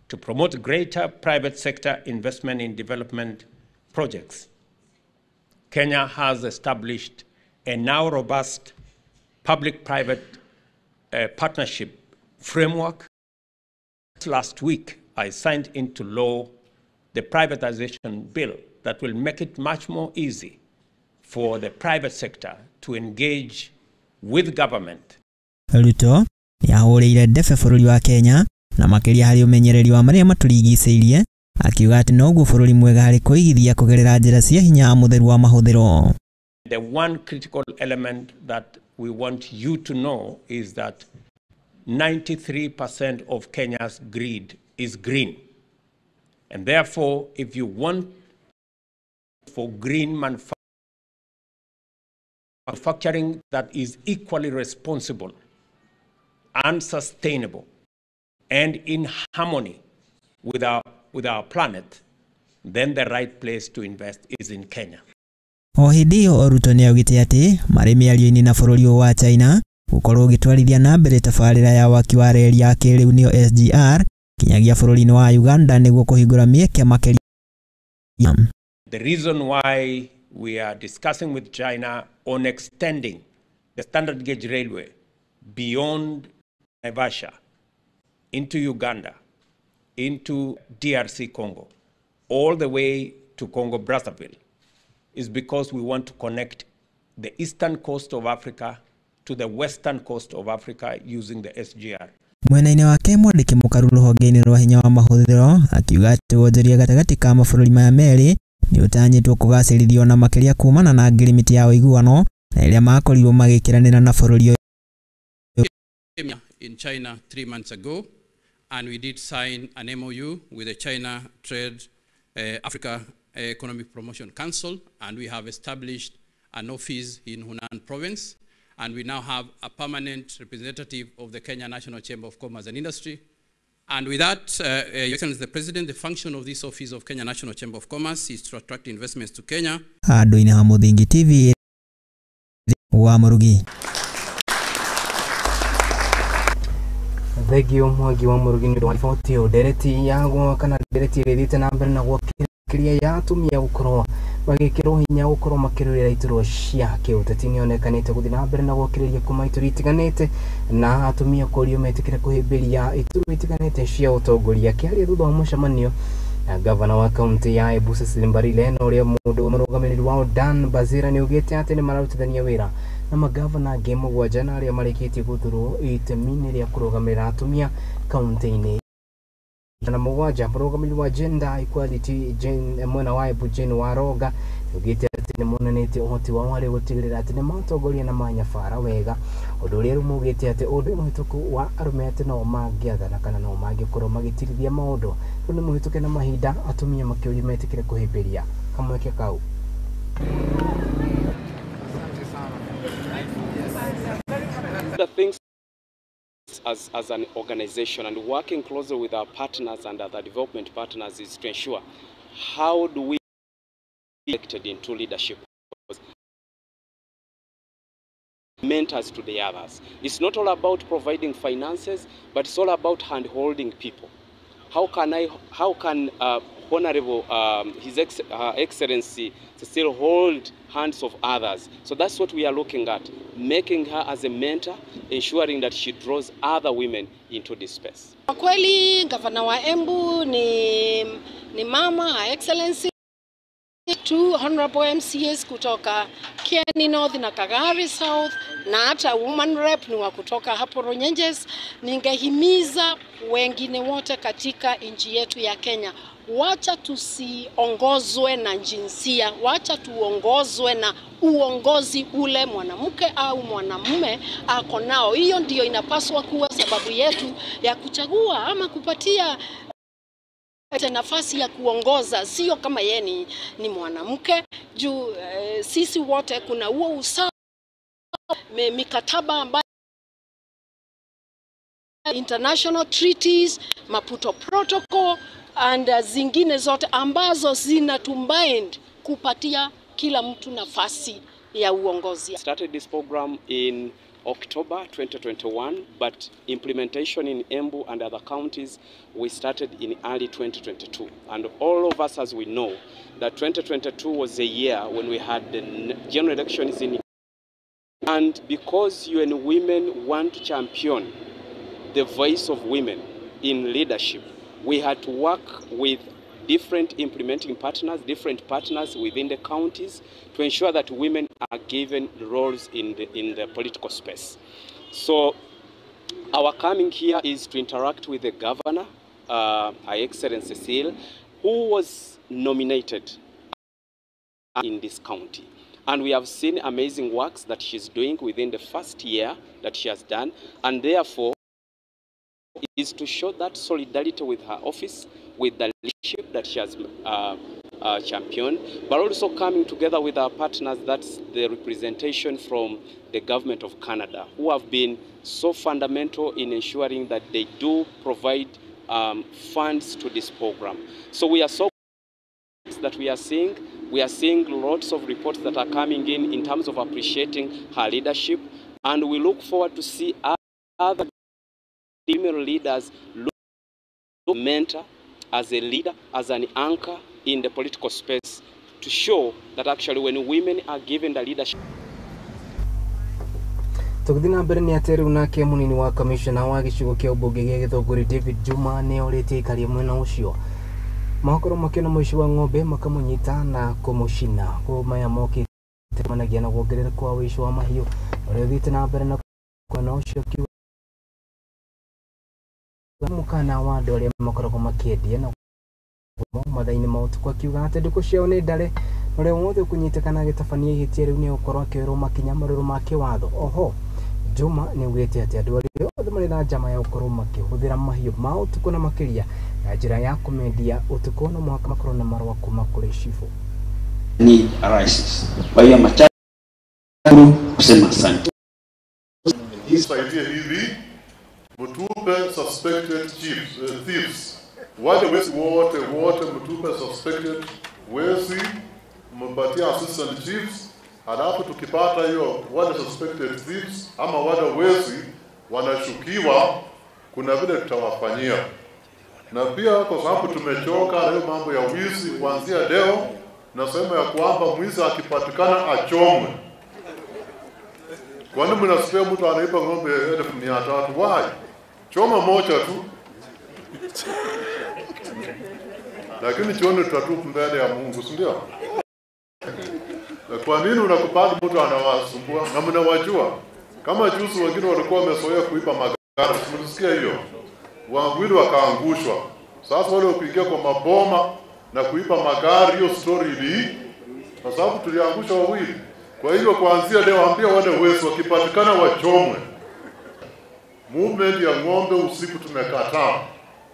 to promote greater private sector investment in development projects. Kenya has established a now robust public-private partnership framework. Last week, I signed into law the privatization bill that will make it much more easy for the private sector to engage with government. Ruto nĩahũrĩire ndebe bũrũri wa Kenya na makĩria harĩ ũmenyereri wa marĩa matũrigicĩirie, akiuga atĩ noguo bũrũri mwega harĩ kũigithia kũgerera njĩra cia hinya mũtheru wa mahũthĩro. The one critical element that we want you to know is that 93% of Kenya's grid is green. And therefore, if you want for green manufacturing that is equally responsible and sustainable and in harmony with our planet, then the right place to invest is in Kenya. O hĩndĩ ĩyo Ruto nĩaugĩte atĩ marĩ mĩario-inĩ na bũrũri wa China gũkorwo ũgĩtwarithia na mbere tabarĩra ya waki wa reri ya kĩrĩu nĩyo SGR kinyagia bũrũri-inĩ wa Uganda nĩguo kũhingũra mĩeke makĩria. The reason why we are discussing with China on extending the standard gauge railway beyond Naivasha into Uganda, into DRC Congo, all the way to Congo Brazzaville, is because we want to connect the eastern coast of Africa to the western coast of Africa using the SGR. Mwena-inĩ wake mwandĩki mũkaru rũhonge-inĩ rwa hinya wa mahũthĩro akiuga atĩ wonjoria gatagatĩ ka mabũrũri maya merĩ nĩ ũtanyĩtwo kũgacĩrithio na makĩria kumana na ngirimiti ya ũiguano na ĩrĩa makorirwo magĩkĩranĩra na bũrũri ũyũ. In China 3 months ago, and we did sign an MOU with the China Trade Africa Economic Promotion Council, and we have established an office in Hunan province, and we now have a permanent representative of the Kenya National Chamber of Commerce and Industry. And with that, Your Excellency the President, the function of this office of Kenya National Chamber of Commerce is to attract investments to Kenya. Handũ-inĩ ha Mũthingi TV wa Mũrugi. Thengio Mwangi wa Mũrugi nĩ ũndũ wa riboti ĩyo. Ndereti ya kana ndereti ĩrĩa ĩthiĩte na mbere na gwakĩria ya atumia gũkorwo magĩkĩrwo hinya gũkorwo makĩrũĩrĩra iturwa cia kĩũteti nĩyonekanĩte gũthiĩ na mbere na gwakĩrĩria kuma ituri itiganĩte na atumia kũrio metĩkĩre kũhĩmbĩria iturwa itiganĩte cia ũtongoria. Akĩaria thutha wa mũcemanio na gavana wa kaunti ya Embu Cecily Mbarire na ũrĩa mũndũ mũrũgamĩrĩri wao Dan Bazira nĩaugĩte atĩ nĩmararutithania wĩra na magavana angĩ mũgwanja na arĩa marĩkĩtie gũthurwo itemi-inĩ rĩa kũrũgamĩrĩra atumia kaunti-inĩ na mũgwanja. Mũrũgamĩrĩri wa Gender Equality Jane mwena wa Embu Jane Waroga nĩaugĩte atĩ nĩmonanĩtie ũhoti wao harĩ gũtigĩrĩra atĩ nĩmatongoria na manyabara wega, ũndũ ũrĩa rĩu maugĩte atĩ ũndũ mũhĩtũku wa arũme atĩ no mangĩathana kana no mangĩkorwo magĩtirithia maũndũ rĩu nĩ mũhĩtũke na mahinda, atumia makĩũrio metĩkĩre kũhĩmbĩria kamweke kau. The things as an organization and working closely with our partners and other development partners is to ensure how do we elected into leadership. Mentors to the others. It's not all about providing finances, but it's all about hand-holding people. How can Honorable His Excellency still hold hands of others? So that's what we are looking at, making her as a mentor, ensuring that she draws other women into this space. Kwa kweli gavana wa Embu ni mama, Her Excellency, two honorable MCAs kutoka Kieni North na Kagari South, na hata woman rep ni wa kutoka hapo Runyenjes. Ningehimiza wengine wote katika nchi yetu ya Kenya, wacha tusiongozwe na jinsia, wacha tuongozwe na uongozi ule mwanamke au mwanamume ako nao. Hiyo ndiyo inapaswa kuwa sababu yetu ya kuchagua ama kupatia nafasi ya kuongoza, sio kama yeye ni mwanamke. Juu sisi wote kuna huo usawa, mikataba ambayo international treaties, Maputo Protocol and zingine zote ambazo zinatubind kupatia kila mtu nafasi ya uongozi. Started this program in October 2021, but implementation in Embu and other counties we started in early 2022. And all of us, as we know, that 2022 was a year when we had the general elections in, and because UN Women want to champion the voice of women in leadership, we had to work with different implementing partners, different partners within the counties to ensure that women are given roles in the political space. So our coming here is to interact with the governor, Her Excellency Cecile, who was nominated in this county. And we have seen amazing works that she's doing within the first year that she has done, and therefore is to show that solidarity with her office, with the leadership that she has championed, but also coming together with our partners, that's the representation from the government of Canada, who have been so fundamental in ensuring that they do provide funds to this program. So we are so that we are seeing lots of reports that are coming in terms of appreciating her leadership, and we look forward to see other female leaders look mentor as a leader, as an anchor in the political space, to show that actually when women are given the leadership. Tũgĩthiĩ na mbere nĩ atĩ rĩu nake mũnini wa kamishna wa gĩcigo kĩa ũmbunge gĩa Gĩthũngũri David Juma nĩ orĩtie aikari a mwena ũcio makorwo makĩona mũici wa ng'ombe makamũnyita na kũmũcina. Kũu maya mokĩte managia na wongerereku wa ũici wa mahiũ ũrĩa ũthiĩte na mbere na mwena ũcio kiuga mukana wa andũ arĩa makoragwo makĩendia na mathaa-inĩ ma ũtukũ, akiuga atĩ ndukũ ciao nĩ ndare na ũrĩa wothe ũkũnyitĩkana agĩtabania ihĩtia rĩu nĩ egũkorwo akĩoerwo makinya marũrũ ma kĩwatho. Oho Juma nĩ augĩte atĩ andũ arĩa othe marĩ na njama ya gũkorwo makĩhũthĩra mahiũ ma ũtukũ na makĩria na njĩra ya kũmendia ũtukũ no mũhaka makorwo na marũa kuma kũrĩ cibũ. Need arises. Kwa hiyo machache kusema asante. Saidie hivi mtupe suspected chiefs, thieves. Wale wezi wote mtupe suspected wezi, mpatie assistant chiefs, halafu tukipata hiyo wale suspected thieves ama wale wezi wanashukiwa, kuna vile tutawafanyia. Na pia kwa sababu tumechoka na hiyo mambo ya wizi, kuanzia leo nasema ya kwamba mwizi akipatikana achomwe. Kwa nini mnasikia mtu anaiba ng'ombe 300,000? Why? Choma moja tu. Lakini chione tutatupu mbele ya Mungu, si ndio? Kwa nini unakubali mtu anawasumbua na mnawajua? Kama juzi wengine walikuwa wamezoea kuiba magari, mlisikia hiyo? Wawili wakaangushwa. Sasa wale kuingia kwa maboma na kuiba magari, hiyo story ili kwa sababu tuliangusha wawili. Kwa hiyo kuanzia leo ambia wale wezi wakipatikana wachomwe. Movement ya ng'ombe usiku tumekataa,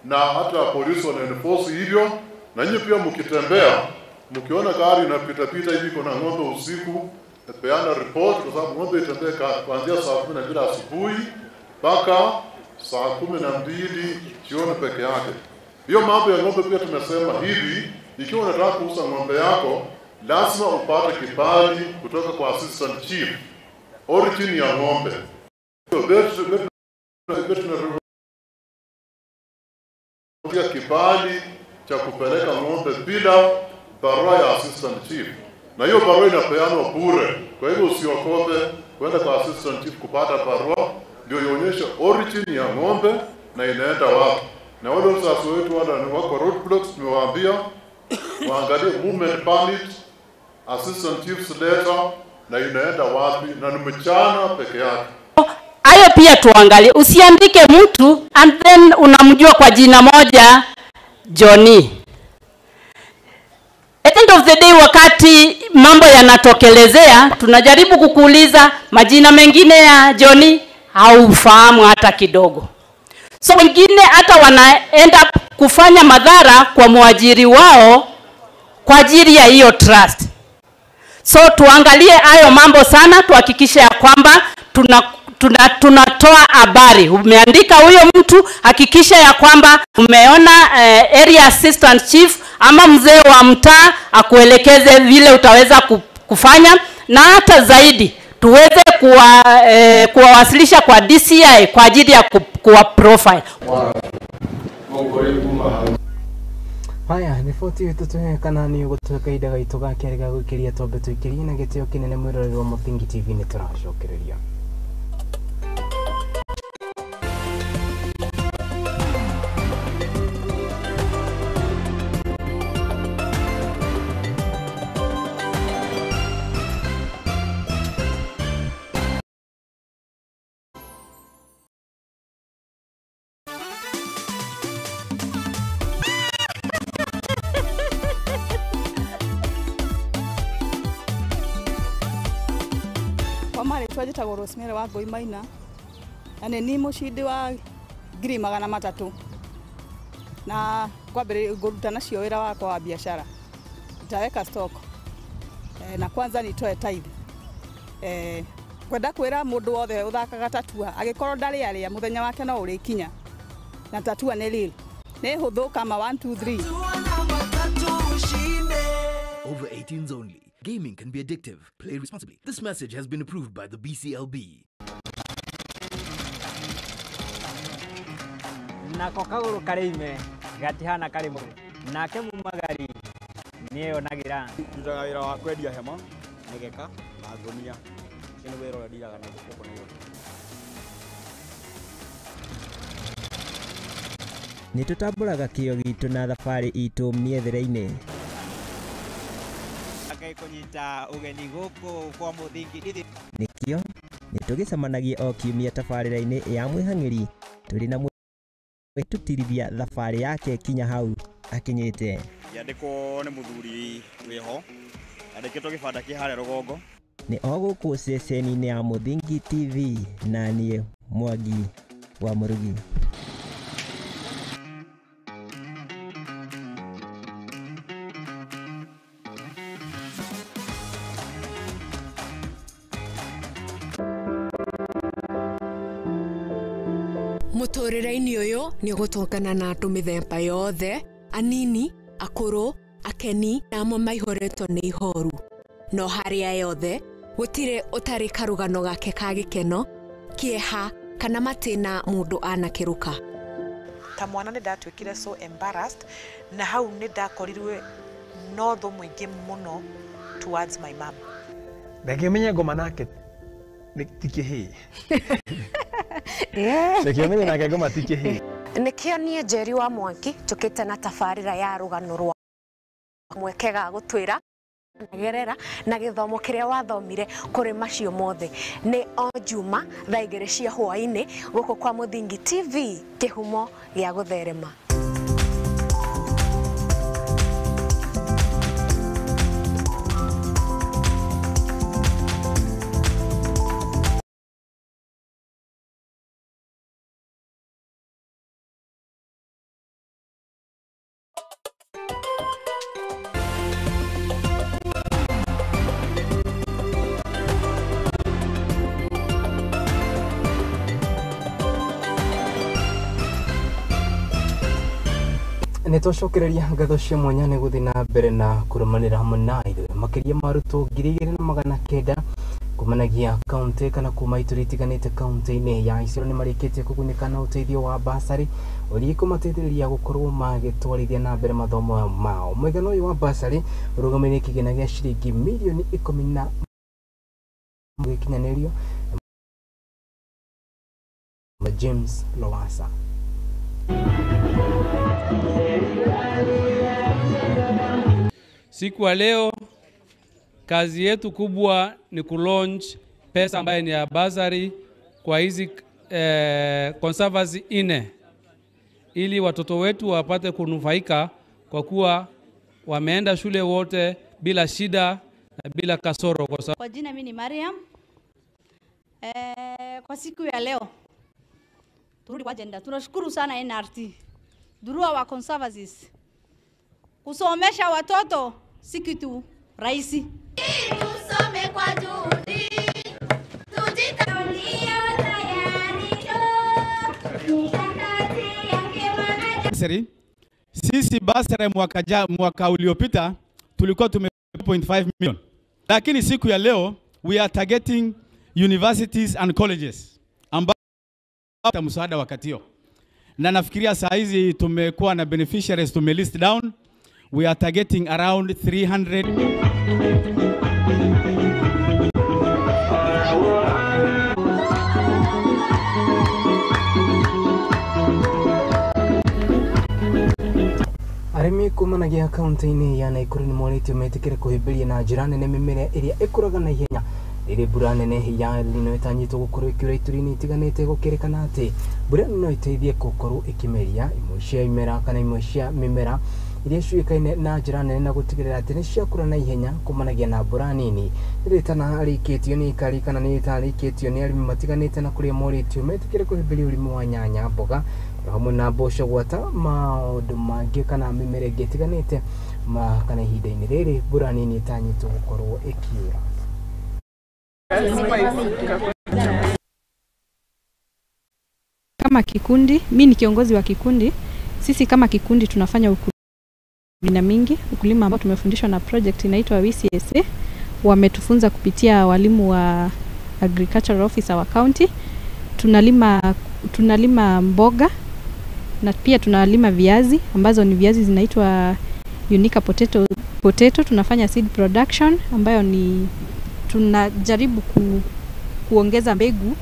na hata polisi wana enforce hivyo. Na nyinyi pia mkitembea, mkiona gari inapita pita hivi kuna ng'ombe usiku, peana report, kwa sababu ng'ombe itembee kuanzia saa 12 asubuhi mpaka saa 12 jioni peke yake. Hiyo mambo ya ng'ombe pia tumesema hivi, ikiwa unataka kuuza ng'ombe yako lazima upate kibali kutoka kwa assistant chief Origin ya ng'ombe. Veterinary kibali cha kupeleka ng'ombe bila barua ya assistant chief, na hiyo barua inapeanwa bure. Kwa hivyo usiogope kwenda kwa assistant chief kupata barua, ndio ionyeshe origin ya ng'ombe na inaenda wapi. Na wale officers wetu wale wako roadblocks, tumewaambia waangalie movement permit, assistant chief's letter na inaenda wapi, na ni mchana peke yake. Hayo pia tuangalie, usiandike mtu and then unamjua kwa jina moja Johnny. At the end of the day, wakati mambo yanatokelezea, tunajaribu kukuuliza majina mengine ya Johnny, haufahamu hata kidogo. So wengine hata wanaenda kufanya madhara kwa mwajiri wao kwa ajili ya hiyo trust. So tuangalie hayo mambo sana, tuhakikishe ya kwamba tunatoa habari. Umeandika huyo mtu, hakikisha ya kwamba umeona area assistant chief ama mzee wa mtaa akuelekeze vile utaweza kufanya, na hata zaidi tuweze kuwawasilisha kwa DCI kwa ajili ya kuwa profile. Haya ni 43 kana ni ugutuka ihinda gaitũ ga kerĩ ga gũikĩria tombe tũikĩrie na gĩtĩo kĩnene mwĩroreri wa Mũthingi TV nĩ tũracokereria. Njĩtagwo Rosemary wa Ngũi Maina na nĩ niĩ mũcindi wa 300,000 na kwambĩrĩria ngũruta nacio wĩra wakwa wa biashara. Nitaweka stock na kwanza nitoe tithe. Kwenda kwĩra mũndũ wothe ũthakaga tatua agĩkorwo ndarĩ arĩa mũthenya wake no ũrĩkinya, na tatua nĩ real, nĩ hũthũ kama 1 2 3. Over 18s only. Gaming can be addictive. Play responsibly. This message has been approved by the BCLB. Nako kagũrũ karĩ ime gatihana karĩ mũru, nake mumagari nĩeyonagĩra. Ndutaga wĩra wa kwendia hema, mĩgeka na ngũnia. Ũcio nĩ wĩra ũrĩa ndiraga naguo gũkũ Nairobi. Nĩ tũtambũraga kĩo gitũ na thabarĩ itũ mĩethere-inĩ. Kũnyita ũgeni gũkũ kwa Mũthingi TV. Nĩkĩo nĩtũgĩcemanagia o kiumia tabarĩra-inĩ ya mwĩhang'ĩri tũrĩ na mwĩtũtirithia thabarĩ yake kinya hau akinyĩte. Yandĩkwo nĩ mũthuri wĩho, yandĩkĩtwo gĩbanda kĩ harĩa rũgongo. Nĩ o gũkũ ceceni-inĩ ya Mũthingi TV na niĩ Mwangi wa Mũrugi. Mũtũrĩre-inĩ ũyũ nĩ ũgũtũngana na andũ mĩthemba yothe, anini, akũrũ, akeni na amwe maihũrĩtwo nĩ ihoru. No harĩa yothe, gũtirĩ ũtarĩ karũgano gake ka gĩkeno, kĩeha kana matĩna mũndũ anakĩrũka. Ta mwana nĩ ndatuĩkire so embarrassed, na hau nĩ ndakorirwe no thũ mũingĩ mũno towards my mom. Ndangĩmenya ngoma nake ti kĩhĩĩ. Ndangĩmenya nake ngoma ti kĩhĩĩ. Nĩkĩo niĩ Njeri wa Mwangi njũkĩte na tabarĩra ya rũgano rwa mweke ga gũtwĩra gerera na gĩthomo kĩrĩa wathomire kũrĩ macio mothe. Nĩ o Juma thaa 2 cia hwaĩ-inĩ gũkũ kwa Mũthingi TV, kĩhumo gĩa gũtherema. Nĩtwacokereria ngatho cia mwanya nĩ gũthiĩ na mbere na kũrũmanĩra hamwe na ithuĩ. Makĩria ma arutwo 2900 Kumanagia kaunti kana kuma ituri itiganite kaunti-inĩ ya Isiolo nĩ marĩkĩtie kũgunĩka na ũteithio wa basarĩ ũrĩa ĩkũmateithĩrĩria gũkorwo magĩtwarithia na mbere mathomo mao. Mũigana ũyũ wa basarĩ ũrũgamĩrĩire kĩgĩna gĩa ciringi mirioni 10 na gĩkinyanĩrio na James Lowassa. Siku ya leo kazi yetu kubwa ni kulaunch pesa ambayo ni ya basari kwa hizi conservancy 4 ili watoto wetu wapate kunufaika kwa kuwa wameenda shule wote bila shida na bila kasoro. Kwa jina mimi ni Mariam. Kwa siku ya leo turudi kwa agenda. Tunashukuru sana NRT durua wa conservancies kusomesha watoto si kitu rahisi. Tusome kwa juhudi, tujitambue tayari. Sisi basari mwaka uliopita tulikuwa tume 0.5 million. Lakini siku ya leo we are targeting universities and colleges ambao msaada wakati hiyo. Na nafikiria saa hizi tumekuwa na beneficiaries tume list down. We are targeting around 300. Arĩmi kumanagia kaunti-inĩ ya Nakuru nĩ morĩtio metĩkĩre kũhĩmbĩria na njĩra nene mĩmera ĩrĩa ĩkũraga na ihenya rĩrĩa mbura nene ya El Nino ĩtanyĩtwo gũkorwo ĩkiura ituri-inĩ itiganĩte. Gũkĩrĩkana atĩ mbura ĩno no ĩteithie gũkorwo ĩkĩmeria imwe cia imera kana imwe cia mĩmera iria ciũĩkaine na njĩra nene na gũtigĩrĩra atĩ nĩ ciakũra na ihenya kumanagia na mbura nini rĩrĩa ĩtanarĩkĩtio nĩ ikari kana nĩ ĩtarĩkĩtio nĩ arĩmi matiganĩte na kũrĩa morĩtio metĩkĩre kũhĩmbĩria ũrĩmi wa nyanya, mboga hamwe na mboco gwata maũndũ mangĩ kana mĩmera ĩngĩ ĩtiganĩte kana ihinda-inĩ rĩrĩ mbura nini ĩtanyĩtwo gũkorwo ĩkiura. Kama kikundi, mi ni kiongozi wa kikundi. Sisi kama kikundi tunafanya ukulima mingi, ukulima ambao tumefundishwa na project inaitwa WCSA. Wametufunza kupitia walimu wa agricultural officer wa county. Tunalima mboga na pia tunalima viazi ambazo ni viazi zinaitwa Unica potato. Tunafanya seed production ambayo ni tunajaribu kuongeza mbegu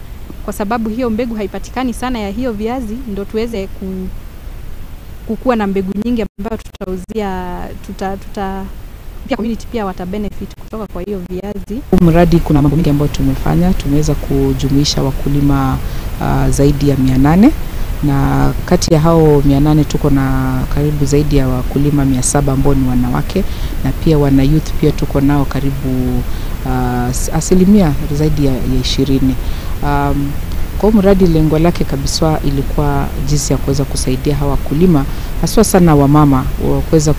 kwa sababu hiyo mbegu haipatikani sana ya hiyo viazi, ndo tuweze kukua na mbegu nyingi ambayo tutauzia, tuta pia community pia wata benefit kutoka kwa hiyo viazi. Mradi kuna mambo mengi ambayo tumefanya, tumeweza kujumuisha wakulima zaidi ya 800, na kati ya hao 800 tuko na karibu zaidi ya wakulima 700 ambao ni wanawake, na pia wana youth pia tuko nao karibu asilimia zaidi ya 20. Kwa mradi lengo lake kabisa ilikuwa jinsi ya kuweza kusaidia hawa wakulima haswa sana wamama kuweza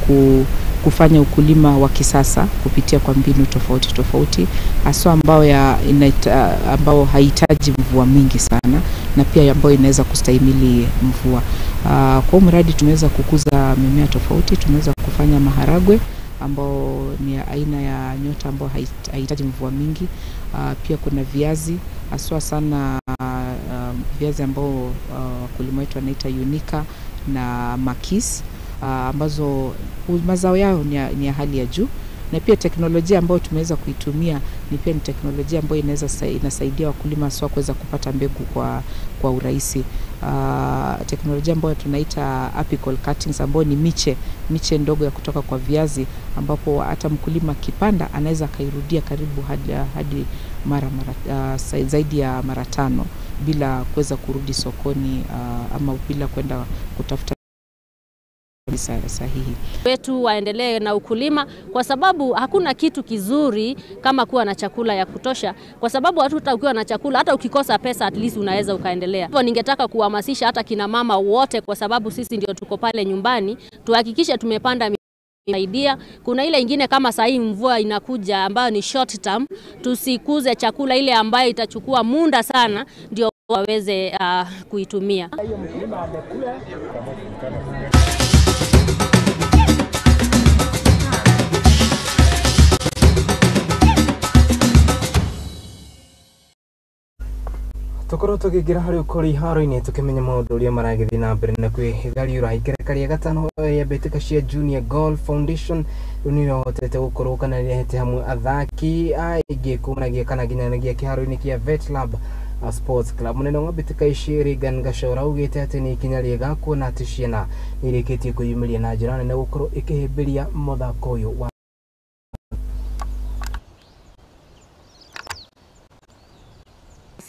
kufanya ukulima wa kisasa kupitia kwa mbinu tofauti tofauti, haswa ambao haihitaji mvua mingi sana na pia ambao inaweza kustahimili mvua. Kwa mradi tumeweza kukuza mimea tofauti, tumeweza kufanya maharagwe ambao ni aina ya nyota ambao haihitaji mvua mingi. Pia kuna viazi haswa sana viazi ambao wakulima wetu wanaita Unica na Makis, ambazo mazao yao ni ya hali ya juu. Na pia teknolojia ambayo tumeweza kuitumia ni pia ni teknolojia ambayo inasaidia wakulima haswa kuweza kupata mbegu kwa urahisi. Teknolojia ambayo tunaita apical cuttings, ambayo ni miche ndogo ya kutoka kwa viazi, ambapo hata mkulima kipanda anaweza akairudia karibu hadi mara zaidi ya mara 5 bila kuweza kurudi sokoni ama bila kwenda kutafuta sahihi. Wetu waendelee na ukulima kwa sababu hakuna kitu kizuri kama kuwa na chakula ya kutosha, kwa sababu hata ukiwa na chakula, hata ukikosa pesa at least unaweza ukaendelea. Hivyo ningetaka kuhamasisha hata kina mama wote, kwa sababu sisi ndio tuko pale nyumbani, tuhakikishe tumepanda idea. Kuna ile ingine kama saa hii mvua inakuja ambayo ni short term, tusikuze chakula ile ambayo itachukua muda sana ndio waweze kuitumia. Tukorwo tũkĩingĩra harĩ ũkũrĩ iharo-inĩ tũkĩmenya maũndũ ũrĩa maragĩthiĩ na mbere na kwĩgariũra ikereka rĩa gatano rĩa mbĩtĩka cia Junior Golf Foundation rĩu nĩ rĩhotete gũkorwo kana rĩrehete hamwe athaki aingĩ kumanagia kana nginyanagia kĩharo-inĩ kĩa Vet Lab Sports Club. Mũnene wa mbĩtĩka ici Regan Gachora augĩte atĩ nĩ ikinya rĩega kuona atĩ ciana nĩ irĩkĩtie kwĩyumĩria na njĩra nene gũkorwo ĩkĩhĩmbĩria mũthako ũyũ wa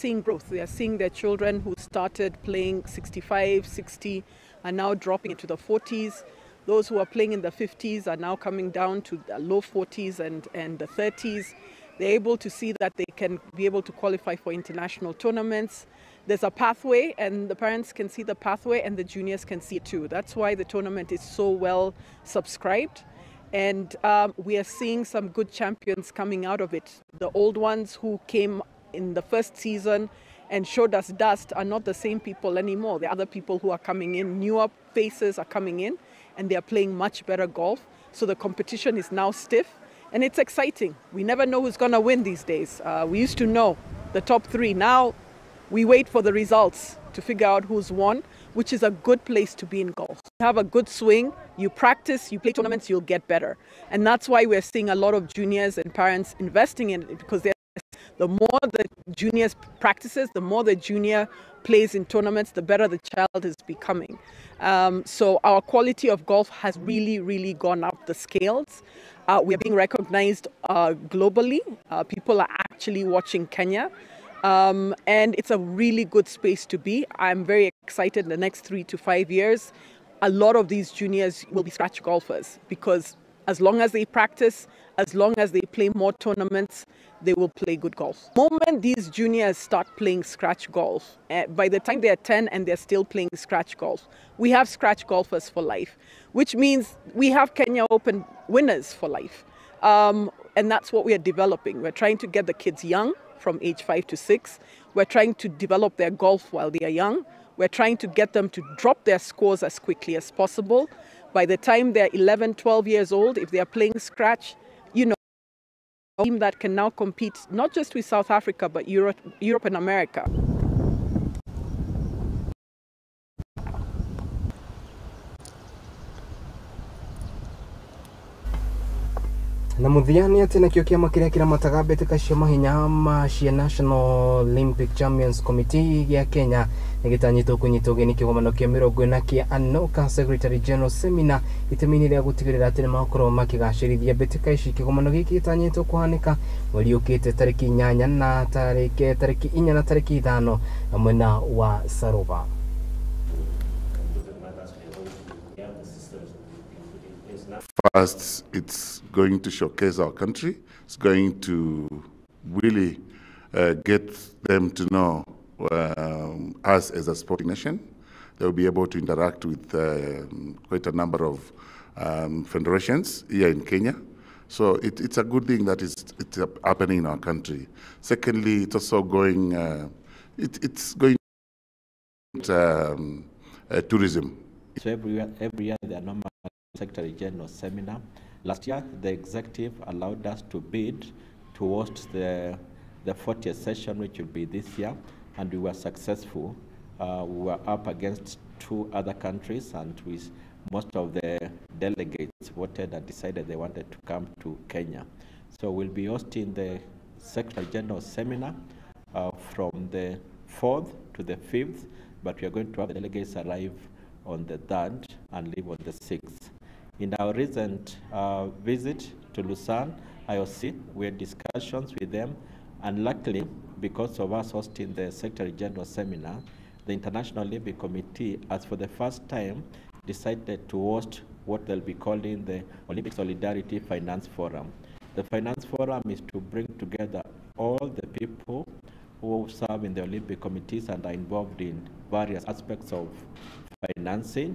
Seeing growth. They are seeing their children who started playing 65, 60 are now dropping into the 40s. Those who are playing in the 50s are now coming down to the low 40s and the 30s. They're able to see that they can be able to qualify for international tournaments. There's a pathway, and the parents can see the pathway and the juniors can see it too. That's why the tournament is so well subscribed. And we are seeing some good champions coming out of it. The old ones who came in the first season and showed us dust are not the same people anymore. The other people who are coming in, newer faces are coming in, and they are playing much better golf. So the competition is now stiff, and it's exciting. We never know who's going to win these days. We used to know the top three. Now we wait for the results to figure out who's won, which is a good place to be in golf. You have a good swing, you practice, you play tournaments, you'll get better. And that's why we're seeing a lot of juniors and parents investing in it, because they're the more the juniors practices, the more the junior plays in tournaments, the better the child is becoming. So our quality of golf has really, really gone up the scales. We are being recognized globally. People are actually watching Kenya. And it's a really good space to be. I'm very excited in the next 3 to 5 years. A lot of these juniors will be scratch golfers, because as long as they practice, as long as they play more tournaments, they will play good golf. The moment these juniors start playing scratch golf, by the time they are 10 and they're still playing scratch golf, we have scratch golfers for life, which means we have Kenya Open winners for life. And that's what we are developing. We're trying to get the kids young, from age 5 to 6. We're trying to develop their golf while they are young. We're trying to get them to drop their scores as quickly as possible. By the time they're 11, 12 years old, if they are playing scratch, you know, a team that can now compete not just with South Africa, but Europe and America. Na mũthia nĩ atĩ nakĩo kĩama kĩrĩa kĩramataga mbĩtĩka cia mahenya ma cia National Olympic Champions Committee gĩa Kenya nĩ gĩtanyĩtwo kũnyitwo ũgeni kĩgomano kĩa 40 kĩa ANOCA Secretary General Seminar itemi-inĩ rĩa gũtigĩrĩra atĩ nĩmakorwo makĩgacĩrithia mbĩtĩka ici. Kĩgomano gĩkĩ gĩtanyĩtwo kũhanĩka mweri ũkĩte tarĩki 8 na tarĩki 4 na tarĩki 5 mwena wa Sarova. First, it's going to showcase our country. It's going to really get them to know us as a sporting nation. They'll be able to interact with quite a number of federations here in Kenya. So it's a good thing that it's happening in our country. Secondly, it's also going, it's going to tourism. So every year there are normal Secretary General seminar. Last year, the executive allowed us to bid to host the 40th session, which will be this year, and we were successful. We were up against 2 other countries, and most of the delegates voted and decided they wanted to come to Kenya. So we'll be hosting the Secretary General seminar from the 4th to the 5th, but we are going to have the delegates arrive on the 3rd and leave on the 6th. In our recent visit to Lausanne, IOC, we had discussions with them, and luckily, because of us hosting the Secretary General seminar, the International Olympic Committee has for the first time decided to host what they'll be calling the Olympic Solidarity Finance Forum. The Finance Forum is to bring together all the people who serve in the Olympic committees and are involved in various aspects of financing,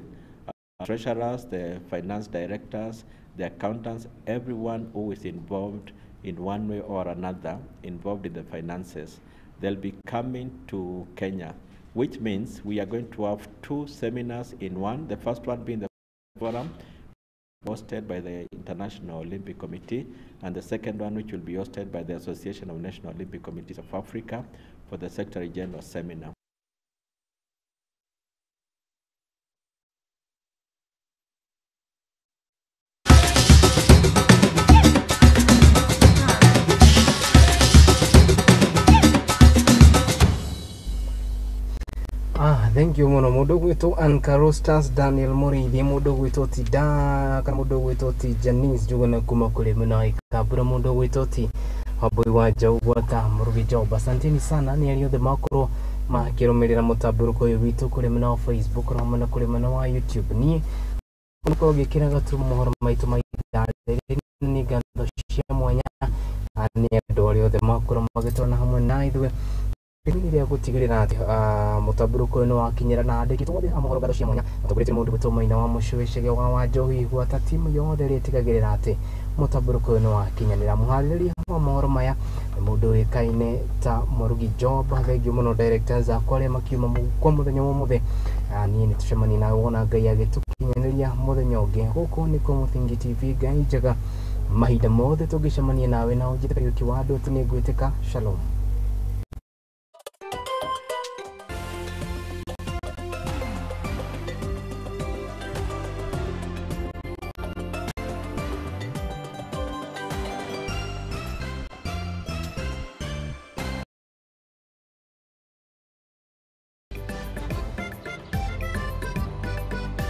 treasurers, the finance directors, the accountants, everyone who is involved in one way or another, involved in the finances. They'll be coming to Kenya, which means we are going to have 2 seminars in one. The first one being the forum hosted by the International Olympic Committee, and the second one, which will be hosted by the Association of National Olympic Committees of Africa, for the Secretary General seminar. Ah, thank you muno mundu gwitwo Ancarostas Daniel Muriithi, mundu gwitwo ti da kana mundu gwitwo ti Janice Njuguna kuma kuri mwena wa Ikambura, mundu gwitwo ti Wambui wa Njau gwata Murugi Job. Asanteni sana ni arĩa othe makorwo makĩrũmĩrĩra mũtambũrũko ũyũ witũ kũrĩ mwena wa Facebook na hamwe na kũrĩ mwena wa YouTube. Niĩ ũkorwo ngĩkĩra gatu mohoro maitũ ma ithaa rĩrĩ, nĩ ngatho cia mwanya nĩ andũ arĩa othe makorwo magĩtwana hamwe na ithuĩ gĩtũmi gĩa gũtigĩrĩra atĩ mũtambũrũko ũyũ nĩ wakinyĩra na andĩki othe a mohoro ngatho cia mwanya matongoretio nĩ mũndũ gwĩtwo Maina wa Mũcũĩ wa Wanjohi gwata timu yothe ĩrĩa ĩtigagĩrĩra atĩ mũtambũrũko ũyũ nĩ wakinyanĩra. Mũharĩrĩria wa mohoro maya nĩ mũndũ ũĩkaine ta Mũrugi Job. Thengiũ mũno directors akwa arĩa makiuma kwa mũthenya wa ũmũthĩ. Niĩ nĩ tũcemanie nawe wona Ngai agĩtũkinyanĩria mũthenya ũngĩ. Gũkũ nĩkuo Mũthingi TV. Ngai njega mahinda mothe tũngĩcemania nawe na ũnjĩte Kariũki wa andũ atĩ nĩ ngwĩtĩka. Shalom.